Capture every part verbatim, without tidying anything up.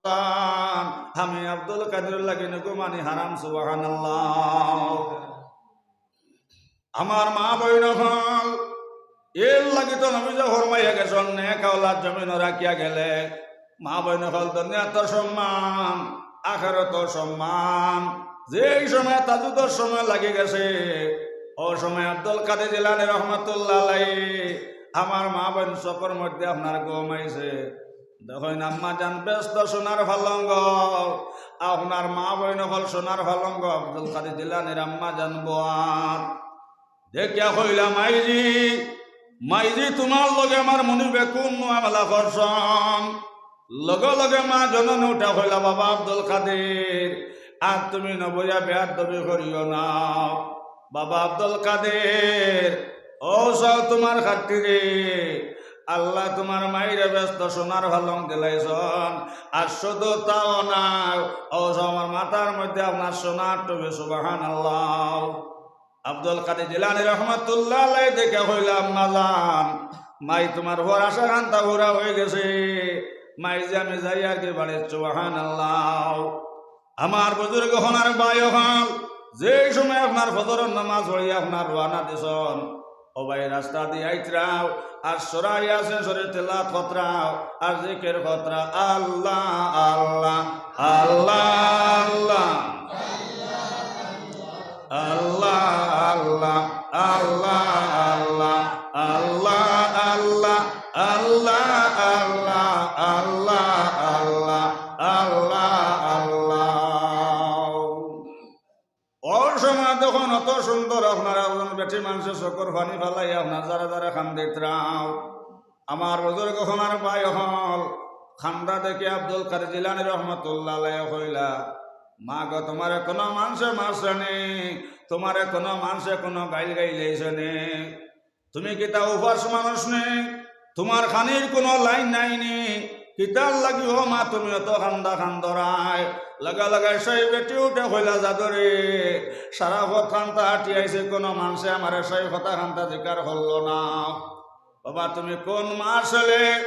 আমি আব্দুল কাদিরর লাগি নি ঘুমানি হারাম, সুবহানাল্লাহ। আমার মা বইন অকল, এর লাগি তো নবীজি ফরমাইয়া গেছইন, নেক আওলাদ জমিনো রাখিয়া গেলে মা বইন অকল দুনিয়াত সম্মান, আখেরাতো সম্মান। যেই সময় তাহাজ্জুদর সময় লাগি গেছে, অউ সময় আব্দুল কাদির জিলানী রহমাতুল্লাহ আলাইহি, আমার মা বইন চকুর মধ্যে আপনার ঘুম আইছে, দেখইন আম্মা জান বেহেস্ত সোনার পালঙ্গ, আপনার মা বইন অকল সোনার পালঙ্গ, আব্দুল কাদির জিলানীর আম্মা জান বওয়াত। দেখিয়া কইলা, "মাইজি, মাইজি, তুমার লগে আমার মনিবে কুন মুআমালা করছইন?" লগে লগে মা জননী উঠা কইলা, "বাবা আব্দুল কাদির, আর তুমি নবইয়া বেয়াদবি করিও না। বাবা আব্দুল কাদির, অউ চাও তুমার খাতিরে আল্লায় তুমার মাইরে বেহেস্ত সোনার পালঙ্গ দিলাইছইন, আর শুধু তাও না, অউ চাও আমার মাথার মধ্যে আপনার সোনার টুপি।" সুবহানাল্লাহ। আব্দুল কাদির জিলানী রহমাতুল্লাহ আলাইহি দেখিয়া কইলা, "আম্মা জান, মাই তুমার পুয়ার আশা খান্তা পুরা অইগেছে, মাইজি আমি যাইয়ার গি বাড়িত।" সুবহানাল্লাহ। আমার বুজুর্গ অকল আর ভাই অকল, যেই সময় আপনার ফজরর নামাজ পড়িয়া আপনার রওয়ানা দিছইন, ও ভাই, রাস্তাদি আইতরাও, আর সূরা ইয়াসিন শরীফ তেলাওয়াত করতরাও, আর জিকির করতরাও, আল্লাহ, আল্লাহ, আল্লাহ, আল্লাহ। আল্লাহ, আল্লাহ। অউ সময় দেখইন অত সুন্দর আপনার একজন বেটি মানষে চকুর পানি ফালাইয়া আপনার জারে জারে কান্দিতরাও। আমার বুজুর্গ অকল আর ভাই অকল, কান্দা দেখিয়া আব্দুল কাদির জিলানী রহমাতুল্লাহ আলাইহি কইলা, "মা গো, তুমারে কুনু মানষে মারছে নি? তুমারে কুনু মানষে কুনু গাইল গাইলাইছে নি? তুমি কিতা উপাস মানুষ নি? তুমার খানির কুনু লাইন নাই নি? কিতার লাগি ও মা তুমি অত কান্দা কান্দরায়?" লগে লগে সেই বেটি উঠে কইলা, "জাদুরে, সারা পথ কান্দা আটি আইছি, কুনু মানষে আমারে সেই কথা কান্দা জিকার করলো না।" বাবা, তুমি কুন মার ছেলে?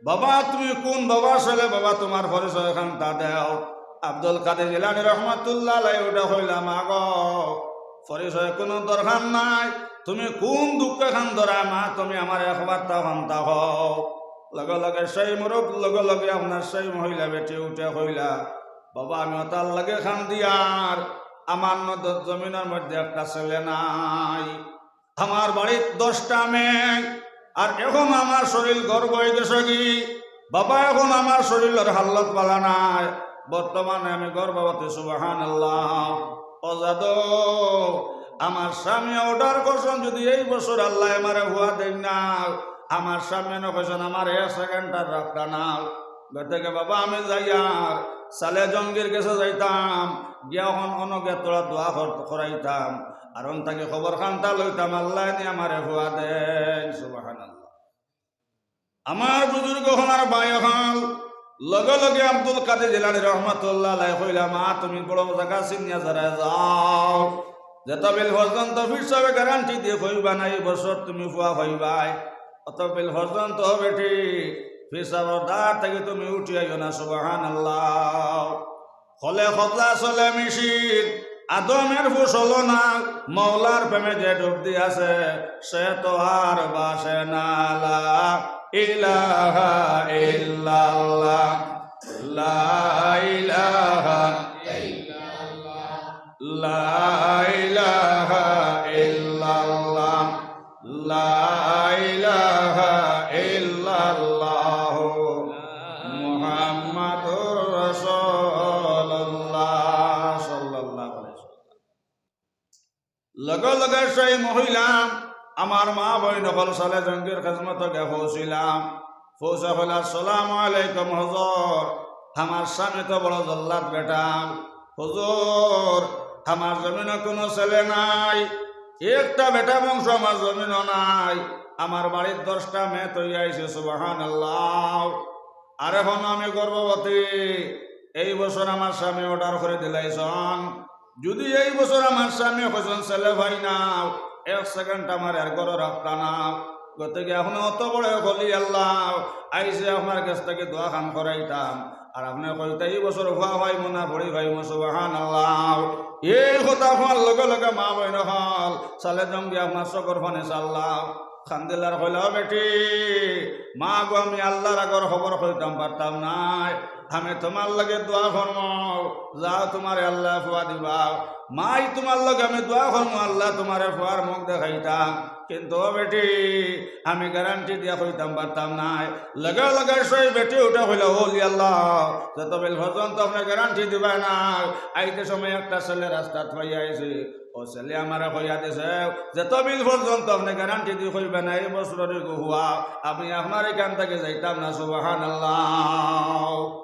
বাবা, তুমি কুন বাবার ছেলে? বাবা, তুমার পরিচয় খান্তা দেও। আব্দুল কাদির জিলানী রহমাতুল্লাহ আলাইহি উঠা কইলা, "মা গো, পরিচয় কুনু দরকার নাই, তুমি কুন দুঃখে কান্দরায় মা, তুমি আমারে একবার তা খান্তা কও।" লগে লগে সেই মুরুব, লগে লগে আপনার সেই মহিলা বেটি উঠে কইলা, "বাবা, আমি অতার লাগি কান্দিয়ার, আমার নদ-, জমিনর মধ্যে একটা ছেলে নাই।" আমার বাড়িত দশটা মেয়ে, আর এখন আমার শরীর গর্ব অইগেছে গি। বাবা, এখন আমার শরীরর হালত ভালা নাই, বর্তমানে আমি গর্ভবতী। সুবহানাল্লাহ। ও জাদু, আমার স্বামী অর্ডার করছইন, যদি এই বছর আল্লায় আমারে ফুয়া দেইন না, আমার স্বামী নু কইছইন আমারে এক সেকেন্ড আর রাখতা না। গতিকে বাবা, আমি যাইয়ার সালে জঙ্গির গেছে যাইতাম, গিয়া অখন অনো গিয়া থুড়া দোয়া কর-, করাইতাম, আর অন থাকি খবর খান্তা লইতাম, আল্লায় নি আমারে ফুয়া দেইন। সুবহানাল্লাহ। আমার বুজুর্গ অকল আর ভাই অকল, লগে লগে আব্দুল কাদির জিলানী রহমাতুল্লাহ আলাইহি কইলা, "মা, তুমি বড় জাগা চিনিয়া জারায় যাও, যেতবিল পর্যন্ত পীর সাবে গ্যারান্টি দিয়া কইবা না, এই বছর তুমি ফুয়া পাইবায়, অতবিল পর্যন্ত বেটি পীর সাবর দ্বার থাকি তুমি উঠি আইও না।" সুবহানাল্লাহ। কলে কবজা চলে মেশিন, আদমের ফুসল না, মওলার প্রেমে যে ডুব দিয়াছে, সে তো আর বাসে না। লা ইলাহা ইল্লাল্লাহ, লা ইলাহা ইল্লাল্লাহ, লা ইলাহা ইল্লাল্লাহ, লা ইলাহা ইল্লাল্লাহু মুহাম্মাদুর রাসূলুল্লাহ সাল্লাল্লাহু আলাইহি ওয়াসাল্লাম। লগে লগে সেই মহিলা, আমার মা বইন অকল, সালে জঙ্গির খেজমতো গিয়া পৌঁছিলা। পৌঁছা কইলা, "আসসালামু আলাইকুম হুজুর, আমার স্বামী তো বড় জল্লাদ বেটা। হুজুর, আমার জমিনো কুনু ছেলে নাই, একটা বেটা বংশ আমার জমিনো নাই, আমার বাড়িত দশটা মেয়ে থইয়া আইছি।" সুবহানাল্লাহ। আর এখন আমি গর্ভবতী, এই বছর আমার স্বামী অর্ডার করি দিলাইছইন, যদি এই বছর আমার স্বামী কইছইন ছেলে পাই না, এক সেকেন্ড আমারে আর ঘরো রাখতা না। গতিকে এখন অত বড় কলি আল্লাহ, আইছি আপনার গেছ থাকি দোয়া খান করাইতাম, আর আপনে কইতা, "ই বছর ফুয়া পাইমু না, ফুড়ি পাইমু।" সুবহানাল্লাহ। এই কথা কওয়ার লগে লগে মা বইন অকল, সালে জঙ্গি আপনার চকুর পানি ছাড়লা। কান্দিলা আর কইলা, "ও বেটি, মা গো, আমি আল্লার আগর খবর কইতাম পারতাম নায়। আমি তুমার লাগি দোয়া করমু, যাও তুমারে আল্লায় ফুয়া দিবা। মাই তুমার লাগি আমি দোয়া করমু, আল্লায় তুমারে ফুয়ার মুখ দেখাইতা। কিন্তু ও বেটি, আমি গ্যারান্টি দিয়া কইতাম পারতাম নায়।" লগে লগে সেই বেটি উঠে কইলা, "ও ওলি আল্লাহ, যতবিল পর্যন্ত আপনে গ্যারান্টি দিবা না, আইতে সময় একটা ছেলে রাস্তাত পাইয়া আইছি। ও ছেলে আমারে কইয়া দিছে, যতবিল পর্যন্ত আপনে গ্যারান্টি দি কইবা না, এই বছরর ইগু ফুয়া, আমি আপনার ইখান থাকি যাইতাম না।" সুবহানাল্লাহ।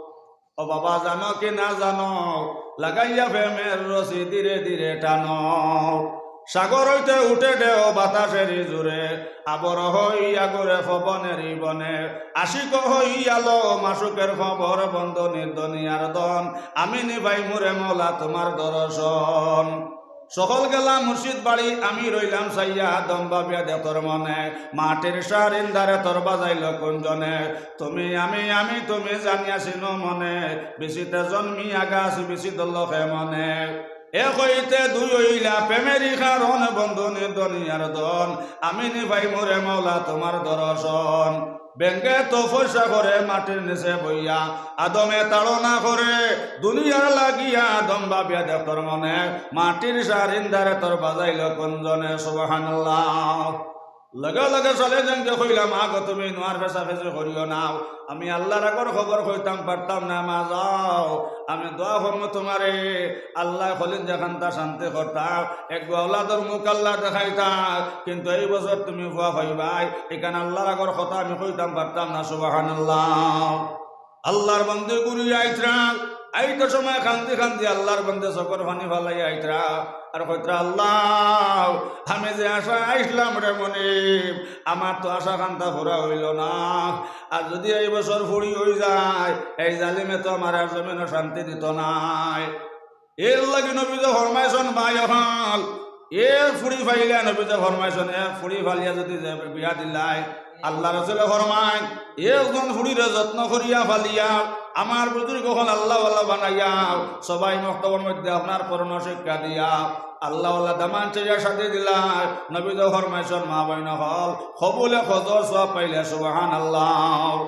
ও বাবা, জানো কি না জানো, লাগাইয়া প্রেমের রশি ধীরে ধীরে টানো। সাগর হইতে উঠে ঢেউ বাতাসের জোরে, আবর হইয়া ঘুরে পবনের বনে। আশিক হইয়া লো মাশুকের খবর, বন্ধ নির্দনিয়ার দন। আমি নি পাইমু রে মৌলা তুমার দর্শন। সকল গেলা মুর্শিদ বাড়ি, আমি রইলাম চাইয়া, দম ভাবিয়া দে তোর মনে। মাটির সারিন্দারে তোর বাজাইল কোন জনে? তুমি আমি, আমি তুমি জানিয়া চিনো মনে। বিচিতে জন্মিয়া গাছ, বিচি ধরল কে মনে? এক হইতে দুই হইলা প্রেমেরই কারণ, বন্ধু নির্দনিয়ার দন। আমি নি পাইমু রে মৌলা তুমার দর্শন। বেঙ্গে তপস্যা করে মাটির নিচে বইয়া, আদমে তাড়না করে দুনিয়ার লাগিয়া। আদম ভাবিয়া দেখ তোর মনে, মাটির সারিন্দারে তোর বাজাইল কোন জনে? সুবহানাল্লাহ। লগে লগে চলে যাইন গিয়া কইলা, "মা গো, তুমি নুয়ার ফেসাফেসি করিও না, আমি আল্লার আগর খবর কইতাম পারতাম না, মা যাও, আমি দোয়া করমু তুমারে।" আল্লায় কলিজা খান্তা শান্তি করতা, এক আওলাদর মুখ আল্লায় দেখাইতা, কিন্তু এই বছর তুমি ফুয়া পাইবায়, ইখান আল্লার আগর কথা আমি কইতাম পারতাম না। সুবহানাল্লাহ। আল্লার বন্দে ঘুরি আইতরা, আইতে সময় কান্দি কান্দি আল্লার বন্দে চকুর পানি ফালাই আইতরা, আর কইতরা, "আল্লাহ, আমি যে আশা আইছলাম রে মনিব, আমার তো আশা খান্তা পুরা অইল না। আর যুদি এই বছর ফুড়ি অই যায়, এই জালিমে তো আমারে আর জমিনো শান্তি দিতো নায়।" এর লাগি নবীজি ফরমাইছইন, ভাই অকল, এ ফুড়ি পাইলে নবীজি ফরমাইছইন, এ ফুড়ি পালিয়া যুদি যে বিয়া দিলায়, আল্লার রসুলে ফরমাইন, একজন ফুড়িরে যত্ন করিয়া পালিয়া, আমার বুজুর্গ অকল আল্লাওয়ালা বানাইয়া, সবাই মক্তবর মধ্যে আপনার পরণ শিক্ষা দিয়া, আল্লাওয়ালা দামান চাইয়া শাদি দিলায়, নবীজি ফরমাইছইন, মা বইন অকল, কবুলে হজর সওয়াব পাইলে, সুবহানাল্লাহ।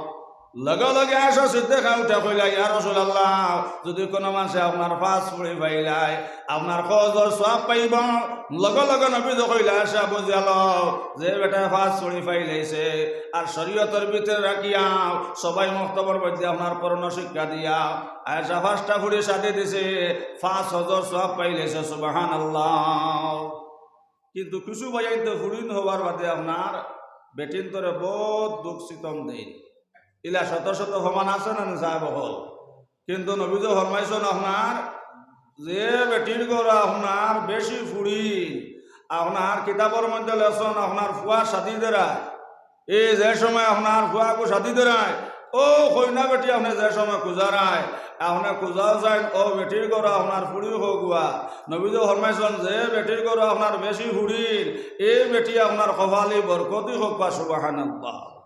লগে লগে আয়েশা সিদ্দিকা উঠে কইলা, "ইয়া রাসূলুল্লাহ, যুদি কুনু মানষে আপনার পাঁচ ফুড়ি পাইলায়, আপনার হজর সওয়াব পাইবো।" লগে লগে নবীজি কইলা, "আয়েশা, বুঝিয়া লও, যে বেটায় পাঁচ ফুড়ি পাইলাইছে, আর শরীয়তর ভিতরে রাখিয়া, সবাই মক্তবর মধ্যে আপনার পরণ শিক্ষা দিয়া, আয়েশা পাঁচটা ফুড়ি শাদি দিছে, পাঁচ হজর সওয়াব পাইলাইছে।" সুবহানাল্লাহ। কিন্তু কিছু ভাইয়াইন্তে ফুড়িন হওয়ার বাদে আপনার বেটিন্তরে বউত দুখ সিতম দেইন। ইলা শত শত প্রমাণ আছে না নি সাহেব অকল? কিন্তু নবীজি ফরমাইছইন আপনার যে বেটির ঘরো আপনার বেশি ফুড়ি, আপনার কিতাবর মধ্যে লেখছইন আপনার ফুয়া শাদি দেরায়। এই যে সময় আপনার ফুয়াগু শাদি দেরায়, ও কইনা বেটি আপনে যে সময় খুজারায়, আপনে খুজাও যাইন, ও বেটির ঘরো আপনার ফুড়ি হউগুয়া। নবীজি ফরমাইছইন যে বেটির ঘরো আপনার বেশি ফুড়ি, এই বেটি আপনার কপালি বরকতি হউক বা, সুবহানাল্লাহ।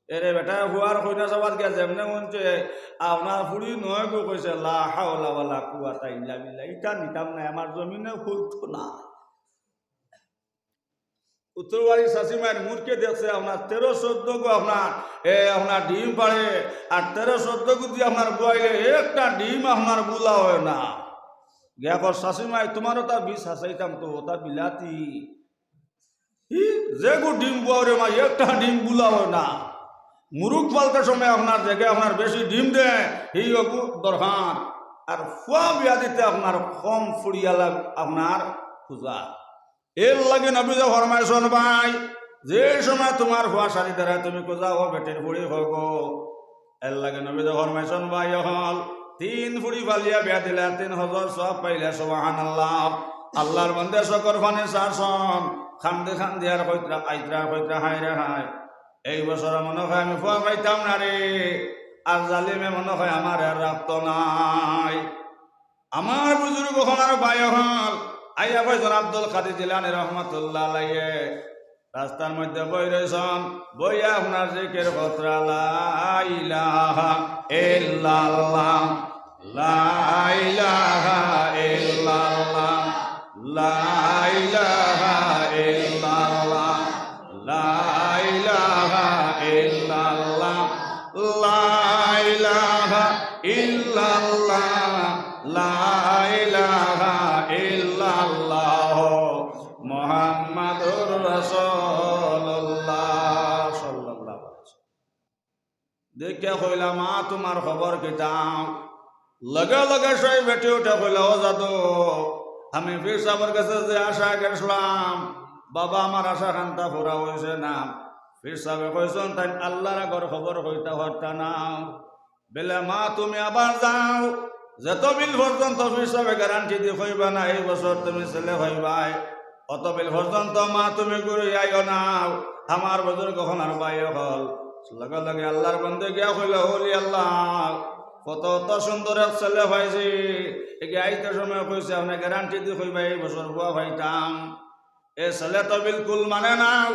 এরে বেটা, ফুয়ার কইনা চাবাত গিয়া যেমনে মন চায়, আপনার ফুড়ি নয় গো কইছে, "লা হাওলা ওয়ালা কুওয়াতা ইল্লা বিল্লাহ, ইটা নিতাম না, আমার জমিনে ফুলতো না।" উত্তরবাড়ির শাশিমাইর মুরকে দেখছে আপনার তেরো চোদ্দ গো আপনার, এ, আপনার ডিম পাড়ে, আর তেরো চোদ্দ গো দিয়া আপনার বুয়াইলে একটা ডিম আপনার বুলা অয় না। গিয়া কর, "শাশিমাই, তুমার ওটা বিষ হাসাইতাম তো, ওটা বিলাতি।" হি, যেগু ডিম বুয়াও রে মাই, একটা ডিম বুলা অয় না। মুরুগ পালতে সময় আপনার যেগে আপনার বেশি ডিম দেয়, হি অগু দরকার। আর ফুয়া বিয়া দিতে আপনার কম ফুড়িয়ালা আপনার খুজা। এর লাগি নবীজি ফরমাইছইন ভাই, যে সময় তুমার ফুয়া শাদি দেরায় তুমি খুজাও বেটির ফুড়ি হউগো। এর লাগি নবীজি ফরমাইছইন, ভাই অকল, তিন ফুড়ি পালিয়া বিয়া দিলে তিন হজর সওয়াব পাইলে, সুবহানাল্লাহ। আল্লার বন্দে চকুর পানি ছাড়ছইন, কান্দি কান্দি আর কইতরা, আইতরা কইতরা, হায় রে হায়, এই বছর মনো কয় আমি ফুয়া পাইতাম না রে, আর জালিমে মনো কয় আমারে আর রাখতো নায়। আমার বুজুর্গ অকল আর ভাই অকল, আইয়া কইছইন আব্দুল কাদির জিলানী রহমতুল্লাহ আলাইহি, রাস্তার মধ্যে বই রইছন, বইয়া আপনার জিকির করতরা, লা ইলাহা ইল্লাল্লাহ, লা ইলাহা ইল্লাল্লাহ, লা ইলাহা ইল্লাল্লাহ, লা ইলাহা ইল্লাল্লাহ, লা ইলাহা ইল্লাল্লাহ, লা ইলাহা ইল্লাল্লাহ, মুহাম্মাদুর রাসূলুল্লাহ সাল্লাল্লাহু আলাইহি ওয়াসাল্লাম। দেখিয়া কইলা, "মা, তুমার খবর কিতা?" লগে লগে সেই বেটি উঠে কইলা, "ও জাদু, আমি পীর সাবর গেছে যে আশা গেছলাম, বাবা, আমার আশা খান্তা পুরা অইছে না।" পীর সাবে কইছন, "তাইন আল্লার আগর খবর কইতা পারতা না।" বেলে, "মা, তুমি আবার যাও, যতবিল পর্যন্ত পীর সাবে গ্যারান্টি দি কইবা না এই বছর তুমি ছেলে পাইবায়, অতবিল পর্যন্ত মা তুমি ঘুরি আইও না।" আমার বুজুর্গ অকল আর ভাই অকল, লগে লগে আল্লার বন্দে গিয়া কইলা, "ওলি আল্লাহ, কত, কত সুন্দর এক ছেলে পাইছি, এগিয়ে আইতে সময় কইছে আপনে গ্যারান্টি দি কইবা এই বছর পুয়া পাইতাম।" এ ছেলে তো বিলকুল মানে না।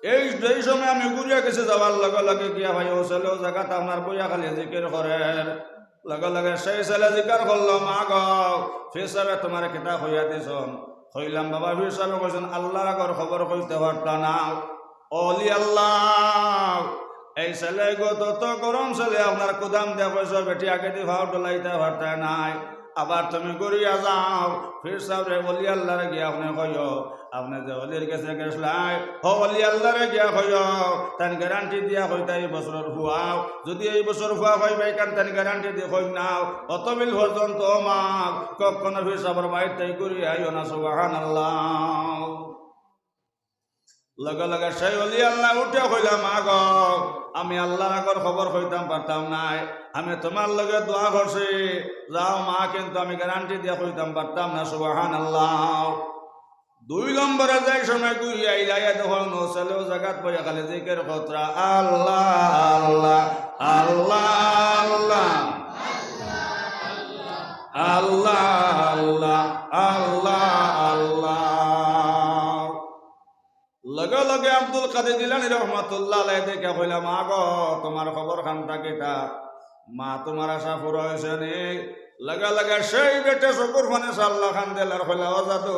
এই, এই সময় আমি ঘুরিয়া গেছি, যাওয়ার লগে লগে গিয়া ভাই, ও ছেলে, ও জাগাত আপনার বইয়া খালি জিকির করের। লগে লগে সেই ছেলে জিকির করলো, "মা গো, পীর সাবে তুমারে কিতা কইয়া দিছন?" কইলাম, "বাবা, পীর সাবে কইছন আল্লার আগর খবর কইতে পারতা না।" ওলি আল্লাহ, এই ছেলে গো, তত গরম ছেলে, আপনার কুদাম দিয়া কইছো, বেটি আগেদি পাও ডলাইতা পারতায় নায়। আবার তুমি ঘুরিয়া যাও, পীর সাবরে, ওলি আল্লারে গিয়া আপনে কইও, আপনে যে ওলির গেছে গেছলায়, হ ওলি আল্লারে গিয়া কইও, তাইন গ্যারান্টি দিয়া কইতা এই বছরর পুয়াও, যুদি এই বছর পুয়া পাইবায় কান তাইন গ্যারান্টি দি কইন না, অতবিল পর্যন্ত মা কখনো পীর সাবর বাড়িত থাকি ঘুরি আইও না। সুবহানাল্লাহ। লগে লগে সেই ওলি আল্লাহ উঠিয়া কইলা, "মা গো, আমি আল্লার আগর খবর কইতাম পারতাম নায়, আমি তুমার লগে দোয়া করছি, যাও মা, কিন্তু আমি গ্যারান্টি দিয়া কইতাম পারতাম না।" সুবহানাল্লাহ। দুই নম্বরে যাই সময় ঘুরি আইলা, ইয়া দেখইন ও ছেলে ও জাগাত বইয়া খালি জিকির করতরা, "আল্লাহ, আল্লাহ, আল্লাহ, আল্লাহ, আল্লাহ, আল্লাহ, আল্লাহ, আল্লাহ।" লগে লগে আব্দুল কাদির জিলানী রহমাতুল্লাহ আলাইহি দেখিয়া কইলা, "মা গো, তুমার খবর খান্তা কিতা? মা, তুমার আশা পুরা অইছে নি?" লগে লগে সেই বেটে চকুর পানি ছাড়লা, কান্দিলা আর কইলা, "ও জাদু,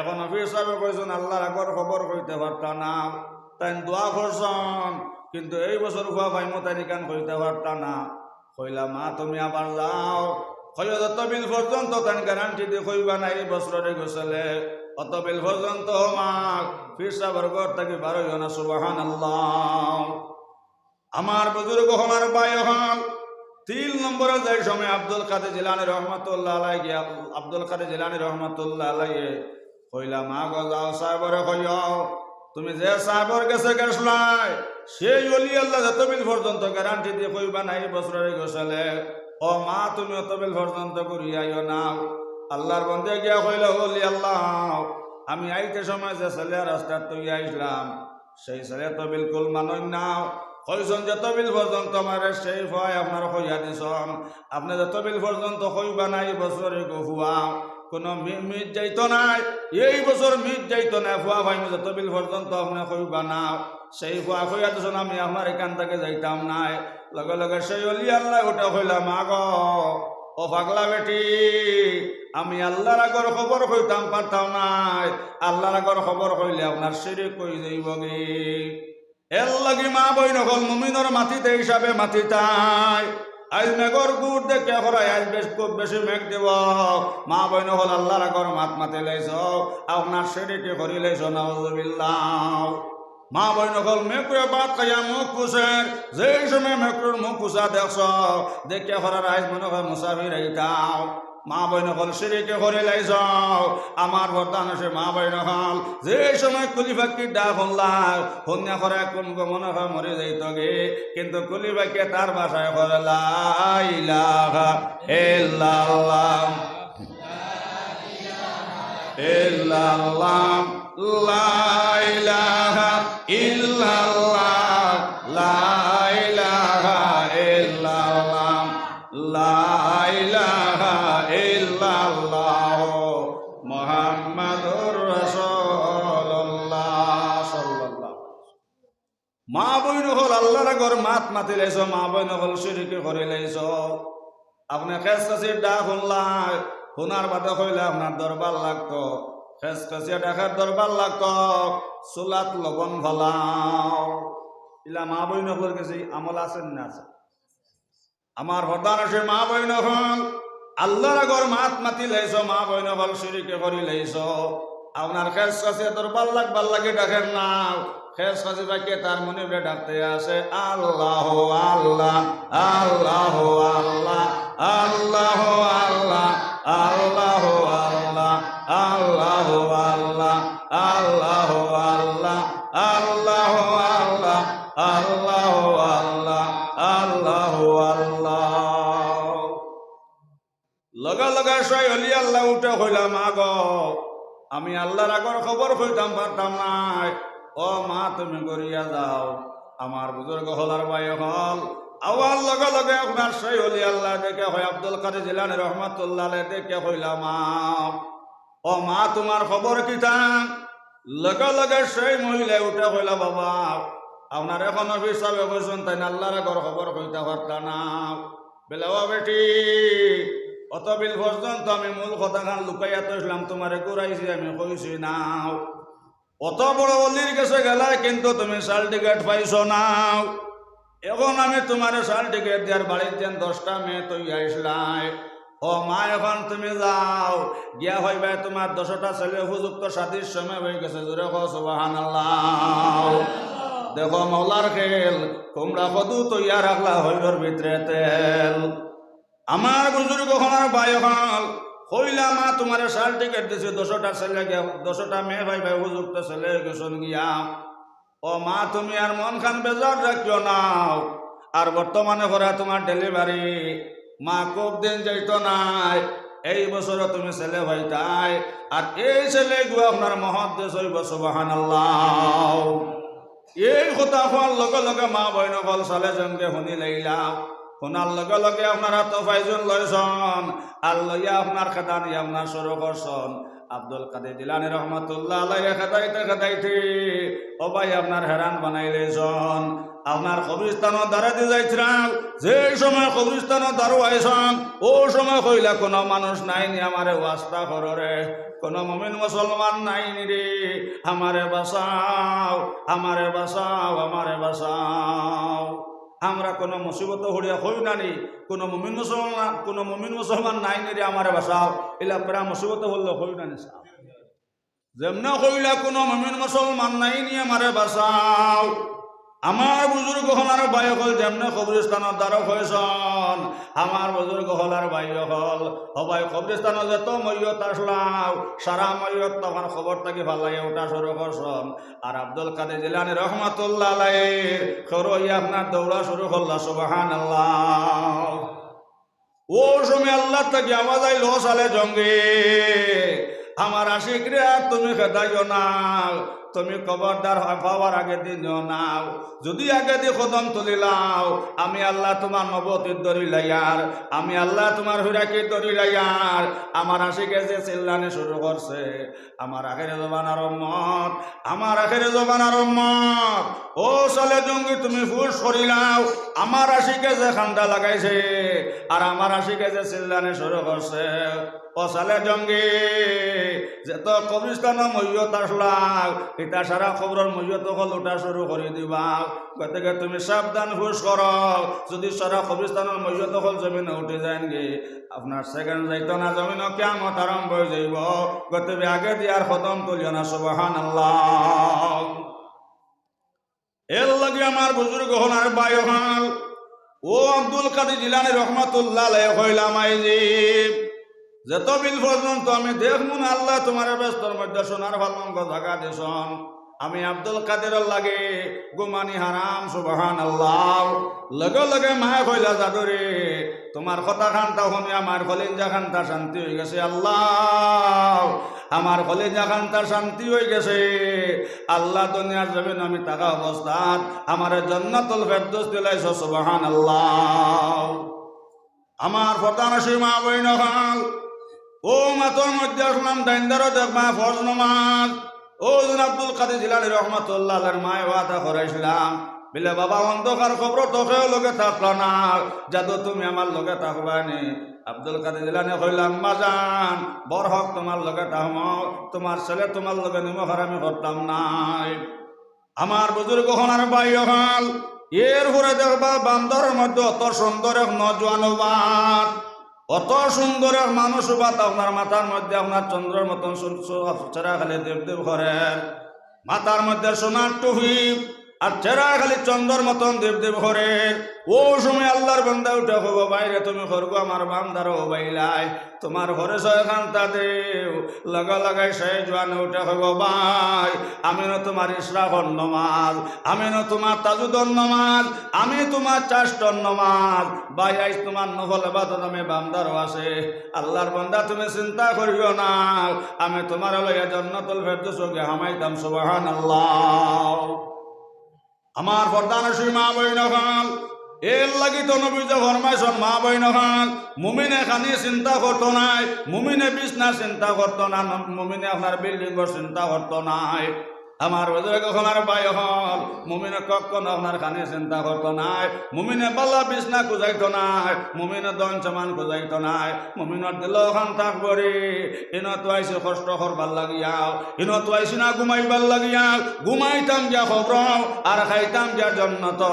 অখনো পীর সাবে কইছন আল্লার আগর খবর কইতে পারতা না, তাইন দোয়া করছন, কিন্তু এই বছর পুয়া পাইমু তাইন ইখান কইতা পারতা না।" কইলা, "মা, তুমি আবার যাও, কইও যতবিল পর্যন্ত তাইন গ্যারান্টি দি কইবা না এই বছরর গেছলে, অতবিল পর্যন্ত মা পীর সাবর ঘর থাকি বার অইও না।" সুবহানাল্লাহ। আমার বুজুর্গ অকল আর ভাই অকল, তিন নম্বরে যাই সময় আব্দুল কাদির জিলানী রহমাতুল্লাহ আলাইহি গিয়া, আব্দুল কাদির জিলানী রহমাতুল্লাহ আলাইহি কইলা, "মা গো, যাও সাবরে কইও, তুমি যে সাবর গেছে গেছলায়, সেই ওলি আল্লাহ যতবিল পর্যন্ত গ্যারান্টি দি কইবা না এই বছরর গেছলে, ও মা, তুমি অতবিল পর্যন্ত ঘুরি আইও না।" আল্লার বন্দে গিয়া কইলা, "ওলি আল্লাহ, আমি আইতে সময় যে ছেলে রাস্তাত থইয়া আইছলাম, সেই ছেলে তো বিলকুল মানইন না। কইছন যতবিল পর্যন্ত আমারে সেই পুয়ায় আপনার কইয়া দিছন, আপনে যতবিল পর্যন্ত কইবা না এই বছরর পুয়া, কুনু মি-, মিস যাইতো নায়, এই বছর মিস যাইতো নায়, পুয়া পাইমু যতবিল পর্যন্ত আপনে কইবা না। সেই পুয়া কইয়া দিছন, আমি আপনার ইখান থাকি যাইতাম নায়।" লগে লগে সেই ওলি আল্লাহ উঠিয়া কইলা, "মা গো, ও পাগলা বেটি, আমি আল্লার আগর খবর কইতাম পারতাম নায়, আল্লার আগর খবর কইলে আপনার শিরিক অই যাইবগি।" এরলাগি মা বইন অকল, মুমিনর মাতিতে হিসাবে মাতিতায়। আইজ মেঘর গুট দেখিয়া করায়, আইজ বেশ, খুব বেশি মেঘ দিব। মা বইন অকল, আল্লার আগর মাত মাতিলাইছো, আপনার শিরিকি করিলাইছো, নাউজুবিল্লাহ। মা বইন অকল, মেকরুয়ে ভাত খাইয়া মুখ পুছের, যেই সময় মেকরুর মুখ পুছা দেখছো, দেখিয়া করার আইজ মনে অয় মুসাফির আইতাও। মা বইন অকল, শিরিকি করিলাইছো। আমার পর্দানশীন মা বইন অকল, যেই সময় কুলি পাখির ডাক হুনলা, হুনিয়া করায় কুন গো মনে অয় মরি যাইতোগি, কিন্তু কুলি পাখিয়ে তার ভাষায় কয়, "লা ইলাহা ইল্লাল্লাহ।" ইল্লাল্লাহ, লা ইলাহা ইল্লাল্লাহ, লা ইলাহা ইল্লাল্লাহ, লা ইলাহা ইল্লাল্লাহ, মুহাম্মাদুর রাসূলুল্লাহ। অকল আল্লাহর আগর মাত মাতিলাইছো, মা বইন অকল শিরিকি করিলাইছো। আপনে খেসখেসির ডাক হুনলা, হুনার বাদে কইলা আপনার দরবার লাগতো। খেসখেসির ডাকের দরবার লাগতো, চুলাত লবণ ফালাও। ইলা মা বইন অকলর গেছে আমল আছে না আছে? আমার প্রধান আছে মা বইন অকল, আল্লাহর আগর মাত মাতিলাইছো, মা বইন অকল শিরিকি করিলাইছো। আপনার খেসখেসির দরবার লাগবার লাগি ডাকের না। খেসখেসি পাখিয়ে তার মনিবরে ডাকতে আছে, আল্লাহ, আল্লাহ, আল্লাহ, আল্লাহ, আল্লাহ, আল্লাহ, আল্লাহ, আল্লাহ, আল্লাহ, আল্লাহ, আল্লাহ, আল্লাহ, আল্লাহ, আল্লাহ, আল্লাহ, আল্লাহ, আল্লাহ, আল্লাহ। লগে লগে সেই অলি আল্লাহ উঠে কইলা, মা গো, আমি আল্লাহর আগর খবর কইতাম পারতাম নায়। ও মা, তুমি গড়িয়া যাও। আমার বুজুর্গ অকল আর ভাই অকল, আওয়ার লগে লগে আপনার সেই অলি আল্লাহ দেখে কয়, আব্দুল কাদের জিলানী রহমাতুল্লাহ আলাইহি দেখে কইলা, মা, ও মা, তুমার খবর কিতা? লগে লগে সেই মহিলায় উঠে কইলা, বাবা, আপনার এখন অফিস সাবে কইছইন, তাইন আল্লাহর আগর খবর কইতা পারতা না। বেলা, ও বেটি, অত বিল পর্যন্ত আমি মূল কথাখান লুকাইয়া থইছলাম, তুমারে ঘুরাইছি, আমি কইছি না। অত বড় অলির গেছে গেলায়, কিন্তু তুমি সার্টিফিকেট পাইছো না। এখন আমি তুমারে সার্টিফিকেট দিয়ার বাড়িত যেন দশটা মেয়ে থইয়া আইছলায়। ও মা, এখন তুমি যাও, গিয়া কইবায় তুমার দশটা ছেলে উপযুক্ত শাদির সময় অইগেছে। জোরে কও সুবহানাল্লাহ। দেখো মওলার খেল, কুমড়া কদু থইয়া রাখলা হইলর ভিতরে তেল। আমার বুজুর্গ অকল আর ভাই অকল, কইলা, মা, তুমারে সার্টিফিকেট দিছি, দশটা ছেলে গিয়া, দশটা মেয়ে পাইবায়, উপযুক্ত ছেলে অইগেছইন গিয়া। ও মা, তুমি আর মনখান বেজার রাখিও না। আর বর্তমানে করা তুমার ডেলিভারি, মা, খুব দিন যাইতো নায়, এই বছরও তুমি ছেলে পাইতায়। আর এই ছেলেগু আপনার মুহাদ্দিস অইবো, সুবহানাল্লাহ। এই কথা কওয়ার লগে লগে মা বইন অকল সালে জঙ্গে হুনিলাইলা। হুনার লগে লগে আপনারা তো ফাইজুন লইছইন, আর লইয়া আপনার খেদানি আপনার শুরু করছইন। আব্দুল কাদের জিলানী রহমাতুল্লাহ আলাইহি খেদাইতে খেদাইতে, ও ভাই, আপনার হেরান বানাইলাইছইন। আপনার কবরস্থানর দ্বারেদি যাইতরাম, যে সময় কবরস্থানর দ্বারো আইছইন, ও সময় কইলা, কোনো মানুষ নাইনি, আমারে ওয়াস্তা করো রে, কোনো মুমিন মুসলমান নাইনি রে, আমারে বাঁচাও, আমারে বাঁচাও, আমারে বাঁচাও। আমরা কোনো মুসিবতো পড়িয়া কই না নি, কোনো মুমিন মুসলমান, কোনো মুমিন মুসলমান নাইনি রে, আমারে বাঁচাও। ইলা প্রায় মুসিবতো পড়লে কই না নি সাব। যেমনে কইলা, কোনো মুমিন মুসলমান নাইনি, আমারে বাঁচাও। আমার বুজুর্গ অকল আর ভাই অকল যেমনে কবরস্থানর দ্বারো কইছইন, আমার বুজুর্গ অকল আর ভাই অকল, ও ভাই, কবরস্থানো যত মইয়ত আছলাও, সারা মইয়ত তখন কবর থাকি ফালাইয়া উঠা শুরু করছইন। আর আব্দুল কাদের জিলানী রহমাতুল্লাহ আলাইহির কবরো আইয়া আপনার দৌড়া শুরু করলা, সুবহানাল্লাহ। ও সময় আল্লাহ থাকি আওয়াজ আইলো, সালে জঙ্গে, আমার আশিকরে আর তুমি খেদাইও না, তুমি কবরদার পাওয়ার আগেদি নিও না। যদি আগেদি কদম তুলিলাও, আমি আল্লাহ তুমার নবতির ধরিলাইয়ার, আমি আল্লাহ তুমার ফিরাকির ধরিলাইয়ার। আমার আশিকে যে চিল্লানি শুরু করছে, আমার আখেরে জমানার উম্মত, আমার আখেরে জমানার উম্মত, ও সালে জঙ্গি, তুমি হুশ করিলাও, আমার আশিকে যে কান্দা লাগাইছে, আর আমার আশিকে যে চিল্লানি শুরু করছে, ও সালে জঙ্গি, যত কবরস্থানো মইয়ত আছলাও, ইতা সারা কবরর মইয়ত অকল উঠা শুরু করি দিবা। গতিকে তুমি সাবধান, হুশ করো, যদি সারা কবরস্থানর মইয়ত অকল জমিনো উঠি যায়গি, আপনার সেকেন্ড যাইতো না, জমিনো কিয়ামত আরম্ভ অই যাইবো। গতিকে আগেদি আর কদম তুলিও না, সুবহানাল্লাহ। এর লাগি আমার বুজুর্গ অকল আর ভাই অকল, ও আব্দুল কাদের জিলানী রহমাতুল্লাহ আলাইহি কইলা, মাইজি, যত বিল পর্যন্ত আমি দেখমু না, আল্লাহ তুমারে বেহেস্তর মধ্যে সোনার পালঙ্ক জাগা দিছইন। আমি আব্দুল কাদেরর লাগি ঘুমানি হারাম, সুবহানাল্লাহ। লগে লগে মায়ে কইলা, জাদুরে, তুমার কথাখানতা হুনিয়া আমার কলিজাখানতা শান্তি অইগেছে, আল্লাহ। আমার কলিজাখানতা শান্তি অইগেছে। আল্লাহ, দুনিয়ার জমিনো আমি থাকা অবস্থাত আমারে জান্নাতুল ফেরদৌস দিলাইছো, সুবহানাল্লাহ। আমার প্রধান আশিক মা বইন অকল, ও মাতর মধ্যে আছলাম, ডাইন ধারো দেখবা ফরজ নমাজ। ও জন আব্দুল কাদের জিলানী রহমাতুল্লাহ আলাইহির মায়ে ওয়াদা করাইছলা, বলে, "বাবা, অন্ধকার কবরো তো কেউ লগে থাকলা না, যাদু তুমি আমার লগে থাকবায় নি?" আব্দুল কাদির জিলানী কইলা, "আম্মাজান, বড় হক তুমার লগে থাকমু, তুমার ছেলে তুমার লগে নিমক হারামি করতাম নায়।" আমার বুজুর্গ অকল আর ভাই অকল, এরপরে দেখবা বান্দরর মধ্যে অত সুন্দর এক নওজোয়ান উবাত, অত সুন্দর এক মানুষ উবাত, আপনার মাথার মধ্যে আপনার চন্দ্রর মতন সু-, সু-, চেহারা খালি দেব দেব করের, মাথার মধ্যে সোনার টুপি, আর চেহারা খালি চন্দ্রর মতন দেব দেব করের। অউ সময় আল্লার বান্দা উঠে কইবো, "ভাইরে, তুমি করগো আমার বান্দারে উবাইলায়, তুমার পরিচয় খান্তা দেও।" লগে লগে সেই জোয়ানে উঠে কইবো, "ভাই, আমি নু তুমার ইশরাকর নমাজ, আমি নু তুমার তাহাজ্জুদর নমাজ, আমি তুমার চাইষ্টর নমাজ। ভাই, আইজ তুমার নফল ইবাদত আমি বান্দারও আছে। আল্লার বান্দা, তুমি চিন্তা করিও না, আমি তুমারে লইয়া জান্নাতুল ফেরদৌসো গিয়া হামাইতাম।" সুবহানাল্লাহ। আমার পর্দানশীল মা বইন অকল, এর লাগি তো নবীজি ফরমাইছইন, মা বইন অকল, মুমিনে খানি চিন্তা করতো নায়, মুমিনে বিছনা চিন্তা করতো না, মুমিনে আপনার বিল্ডিংর চিন্তা করতো নায়। আমার বুজুর্গ অকল আর ভাই অকল, মুমিনে কখনো আপনার খানি চিন্তা করতো নায়, মুমিনে বালা বিছনা খুজাইতো নায়, মুমিনে ধন সামান খুজাইতো নায়, মুমিনর দিলো অখান থাকবো রে, ইনো তো আইছি কষ্ট করবার লাগিয়া, ইনো তো আইছি না ঘুমাইবার লাগিয়া, ঘুমাইতাম গিয়া কবরো, আর খাইতাম গিয়া জান্নাতো।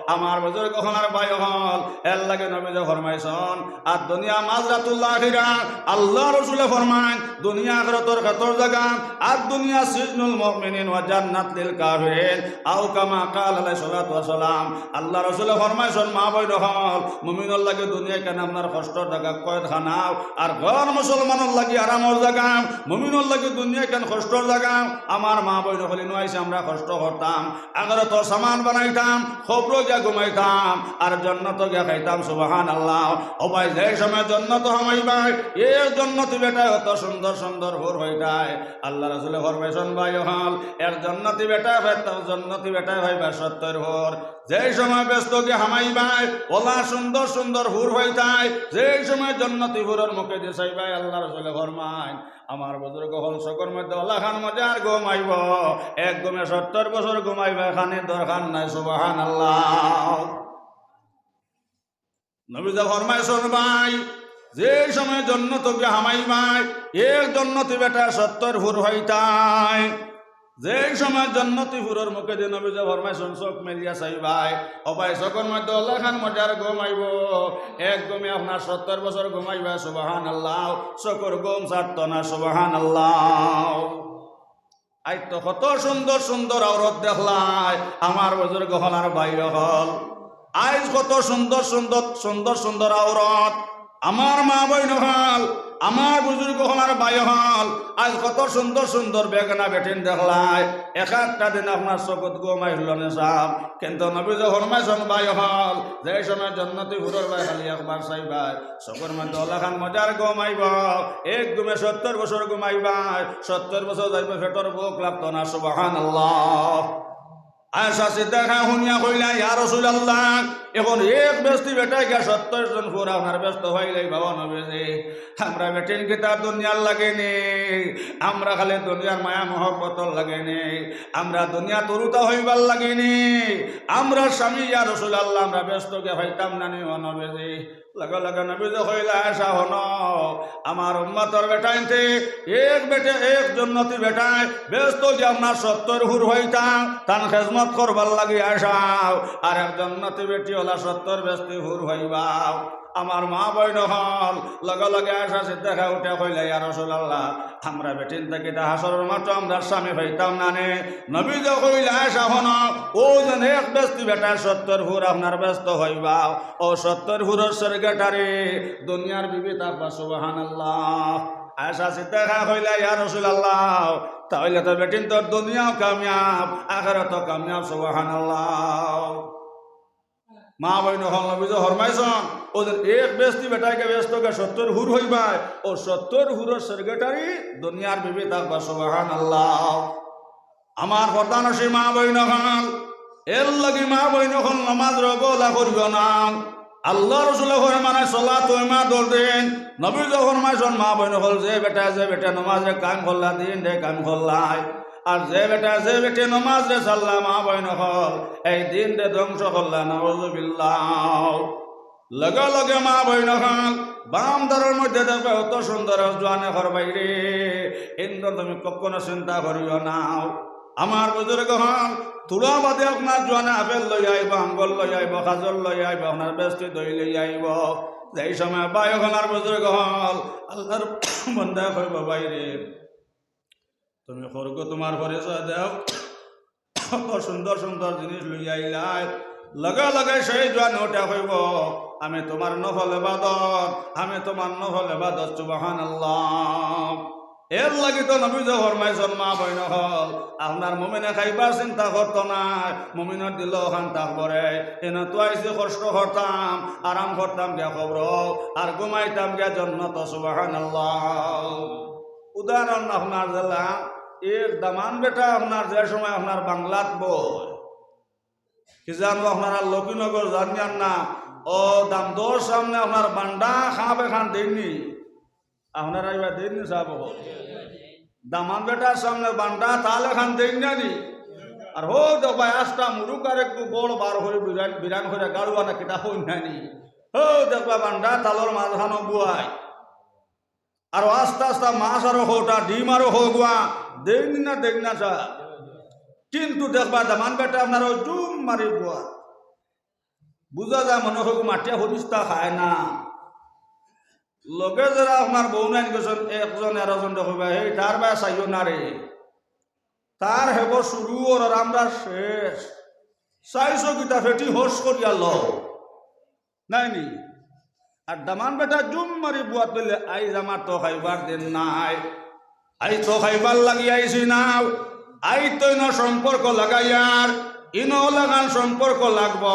আমার বুজুর্গ অকল আর ভাই অকল, এর লাগি নবীজি ফরমাইছইন, "আদ দুনিয়া মাজরাতুল আখিরা।" আল্লার রসুলে ফরমাইন, দুনিয়া আখিরাতর খেতর জাগা, "আদ দুনিয়া সিজনুল মুমিনিন ওয়া জান্নাত লিল কাফিরিন", আও কামা ক্বালা আলাইহিস সালাতু ওয়াস সালাম। আল্লার রসুলে ফরমাইছইন, মা বইন অকল, মুমিনর লাগি দুনিয়াখান আপনার কষ্টর জাগা, কয়েদখানাও, আর গয়র মুসলমানর লাগি আরামর জাগা, মুমিনর লাগি দুনিয়াখান কষ্টর জাগা। আমার মা বইন অকল, ইনো আইছি আমরা কষ্ট করতাম, আখিরাতর সামান বানাইতাম, কবরো গিয়া ঘুমাইতাম, আর জান্নাতো গিয়া খাইতাম। সুবহানাল্লাহ। ও ভাই, যে সময় জান্নাতো হামাইবায়, এক জান্নাতি বেটায় অত সুন্দর সুন্দর হুর অইতায়। আল্লার রসুলে ফরমাইছইন, ভাই অকল, এক জান্নাতি বেটায় পাইতা, জান্নাতি বেটায় পাইবা সত্তইর হুর। যে সময় বেহেস্তো গিয়া হামাইবায়, অলা সুন্দর সুন্দর হুর অইতায়, যে সময় জান্নাতি হুরর মুখেদি চাইবায়, আল্লার রসুলে ফরমাইন, আমার বুজুর্গ অকল, চকুর মধ্যে অলাখান মজার ঘুম আইবো, এক ঘুমে সত্তইর বছর ঘুমাইবায়, খানির দরকার নাই। সুবহানাল্লাহ। নবীজি ফরমাইছইন, ভাই, যে সময় জান্নাতো গিয়া হামাইবায়, এক জান্নাতি বেটায় সত্তইর হুর অইতায়। যে সময় জান্নাতি হুরর মুখেদি নবীজি ফরমাইছইন, চোখ মেলিয়া চাইবায়, ও ভাই, চকুর মধ্যে অলাখান মজার ঘুম আইবো, এক ঘুমে আপনার সত্তইর বছর ঘুমাইবায়। সুবহানাল্লাহ। চকুর ঘুম ছাড়তো না। সুবহানাল্লাহ। আইজ তো কত সুন্দর সুন্দর আওরত দেখলায় আমার বুজুর্গ অকল আর ভাই অকল। আইজ কত সুন্দর সুন্দর, সুন্দর সুন্দর আওরত। আমার মা বইন অকল, আমার বুজুর্গ অকল আর ভাই অকল, আইজ কত সুন্দর সুন্দর বেগানা বেটিন দেখলায়। এক একটা দিন আপনার চকুত ঘুম আইলো নে সাব, কিন্তু নবীজি ফরমাইছইন, ভাই অকল, যে সময় জান্নাতি হুরর বায় খালি একবার চাইবায়, চকুর মধ্যে অলাখান মজার ঘুম আইবো, এক ঘুমে সত্তইর বছর ঘুমাইবায়, সত্তইর বছর যাইবো, পেটর ভুক লাগতো না। সুবহানাল্লাহ। আয়েশা সিদ্দিকায় হুনিয়া কইলা, ইয়া রাসুলাল্লাহ, অখন এক বেহেস্তি বেটায় গিয়া সত্তইর জন হুর আপনার বেহেস্তো পাইলাইবা ও নবীজি। আমরা বেটিন কিতা দুনিয়ার লাগি নি, আমরা খালি দুনিয়ার মায়া মহব্বতর লাগি নি, আমরা দুনিয়াত উরুতা অইবার লাগি নি, আমরার স্বামী ইয়া রাসুলাল্লাহ, আমরা বেহেস্তো গিয়া পাইতাম না নি ও নবীজি। লগে লগে নবীজি কইলা, আয়েশা হুনো, আমার উম্মতর বেটাইন্তে এক বেটায়, এক জান্নাতি বেটায় বেহেস্তো গিয়া আপনার সত্তইর হুর পাইতা, তান খেজমত করবার লাগি আয়েশা, আর এক জান্নাতি বেটি অলা সত্তইর বেহেস্তি হুর পাইবা। আমার মা বইন অকল, লগে লগে আয়েশা সিদ্দিকায় উঠে কইলা, ইয়া রাসুলাল্লাহ, আমরা বেটিন থাকি তা হাশরর মাঠো আমরার স্বামী পাইতাম না নে। নবীজি কইলা, আয়েশা হুনো, অউ যেন এক বেহেস্তি বেটায় সত্তইর হুর আপনার বেহেস্তো পাইবা, অউ সত্তইর হুরর সেক্রেটারি দুনিয়ার বিবি থাকবা। সুবহানাল্লাহ। আয়েশা সিদ্দিকায় কইলা, ইয়া রাসুলাল্লাহ, তা অইলে তো বেটিন্তর দুনিয়াও কামিয়াব, আখিরাতও কামিয়াব। সুবহানাল্লাহ। মা বইন অকল, নবীজি ফরমাইছইন, অউ যেন এক বেহেস্তি বেটায় গিয়া বেহেস্তো গিয়া সত্তইর হুর পাইবায়, অউ সত্তইর হুরর সেক্রেটারি দুনিয়ার বিবি থাকবা। সুবহানাল্লাহ। আমার পর্দানশীল মা বইন অকল, এর লাগি মা বইন অকল নমাজরে অবহেলা করিও না। আল্লার রসুলে ফরমাইন, সলাতু ইমাদুদ্দিন। নবীজি ফরমাইছইন, মা বইন অকল, যে বেটায়, যে বেটায় নমাজরে কায়েম করলা, দিনরে কায়েম করলায়, আর যে বেটা, যে বেটি নমাজরে ছাড়লা, মা বইন অকল, এই দিনরে ধ্বংস করলা, নাউজুবিল্লাহ। লগে লগে মা বইন অকল, বাম দারর মধ্যে দেখবা অত সুন্দর এক জোয়ানে কর বাইরে, ইন্দর তুমি কখনো চিন্তা করিও না। আমার বুজুর্গ অকল, থুড়া বাদে আপনার জোয়ানে আপেল লই আইবো, আঙ্গুর লই আইবো, খাজুর লই আইবো, আপনার বেস্তি দই লই আইবো। যেই সময় ভাই অকল আর বুজুর্গ অকল, আল্লার বান্দায় কইবো, "ভাইরে, তুমি করগো তোমার পরিচয় দেও, অত সুন্দর সুন্দর জিনিস লইয়া আইলায়।" লগে লগে সেই জোয়ানে উঠে কইবো, "আমি তোমার নফল ইবাদত, আমি তোমার নফল ইবাদত।" সুবহানাল্লাহ। এর লাগি তো নবীজি ফরমাইছইন, মা বইন অকল, আপনার মুমিনে খাইবার চিন্তা করতো নায়, মুমিনর দিলো অখান থাকবো রে, এনে তো আইছি কষ্ট করতাম, আরাম করতাম গিয়া কবরো, আর ঘুমাইতাম গিয়া জন্নতো। সুবহানাল্লাহ। উদাহরণ আপনার দিলাম, এক দামান বেটা আপনার যে সময় আপনার বাংলাত বয়, কি জানো আপনারা লক্ষ্মীনগর জানিয়ার না, ও দামদর সামনে আপনার বান্ডা খাপ এখান দেননি, আপনারা এবার দেননি সাব? দামান বেটার সামনে বান্ডা তাল এখান দেন না নি? আর হো দেখবা আস্তা মুরুক আর একটু বড় বার করে বিরান, বিরান করে গাড়ুয়া না কিতা হইন না নি? হো দেখবা বান্ডা তালর মাঝখানো বুয়াই। আর আস্তা আস্তা মাছ আরো হোটা, ডিম আরো হোগুয়া, দেন না, দেন না চা। কিন্তু দেখবা দামান বেটা আপনার ওই জুম মারি বুয়া। বুঝা যায় মনে হয় মাটিয়া ফরিস্তা খায় না। লগে যারা আপনার বউ নাইন গেছইন, একজন এগারোজন দেখবা, "এই তার বায় চাইও না রে, তার হেব শুরু ওর আর আমরা শেষ।" চাইছো কিতা ফেটি হোস করিয়া লও, নাই নি? আর দামান বেটা জুম মারি বুয়াত বললে, "আইজ আমার তো খাইবার দিন নাই, আইজ তো খাইবার লাগি আইছি না, আইজ তো ইনো সম্পর্ক লাগাইয়ার, ইনো লাগান সম্পর্ক লাগবো।"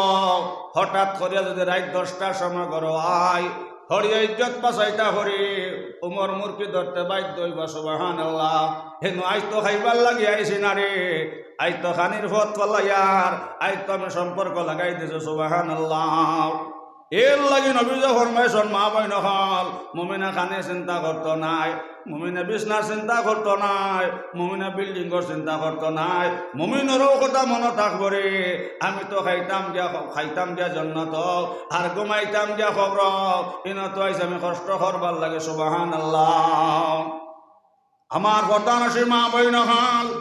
হঠাৎ করিয়া যদি রাইত দশটার সময় ঘরো আই, হরিয়া ইজ্জত বাঁচাইতা হরি, উমর মুরকি ধরতে বাধ্য হইবা। সুবহানাল্লাহ। হেনু আইজ তো খাইবার লাগি আইছি না রে, আইজ তো খানির পথ ফালাইয়ার, আইজ তো আমি সম্পর্ক লাগাই দিছি। সুবহানাল্লাহ। এর লাগি নবীজি ফরমাইছইন, মা বইন অকল, মুমিনে খানির চিন্তা করতো নায়, মুমিনে বিছনার চিন্তা করতো নায়, মুমিনে বিল্ডিংর চিন্তা করতো নায়, মুমিনরও কথা মনো থাকবো রে, আমি তো খাইতাম গিয়া, খাইতাম গিয়া জন্নতো, আর ঘুমাইতাম গিয়া কবরো, ইনো তো আইছি আমি কষ্ট করবার লাগি। সুবহানাল্লাহ। আমার কথা নসি মা বইন অকল,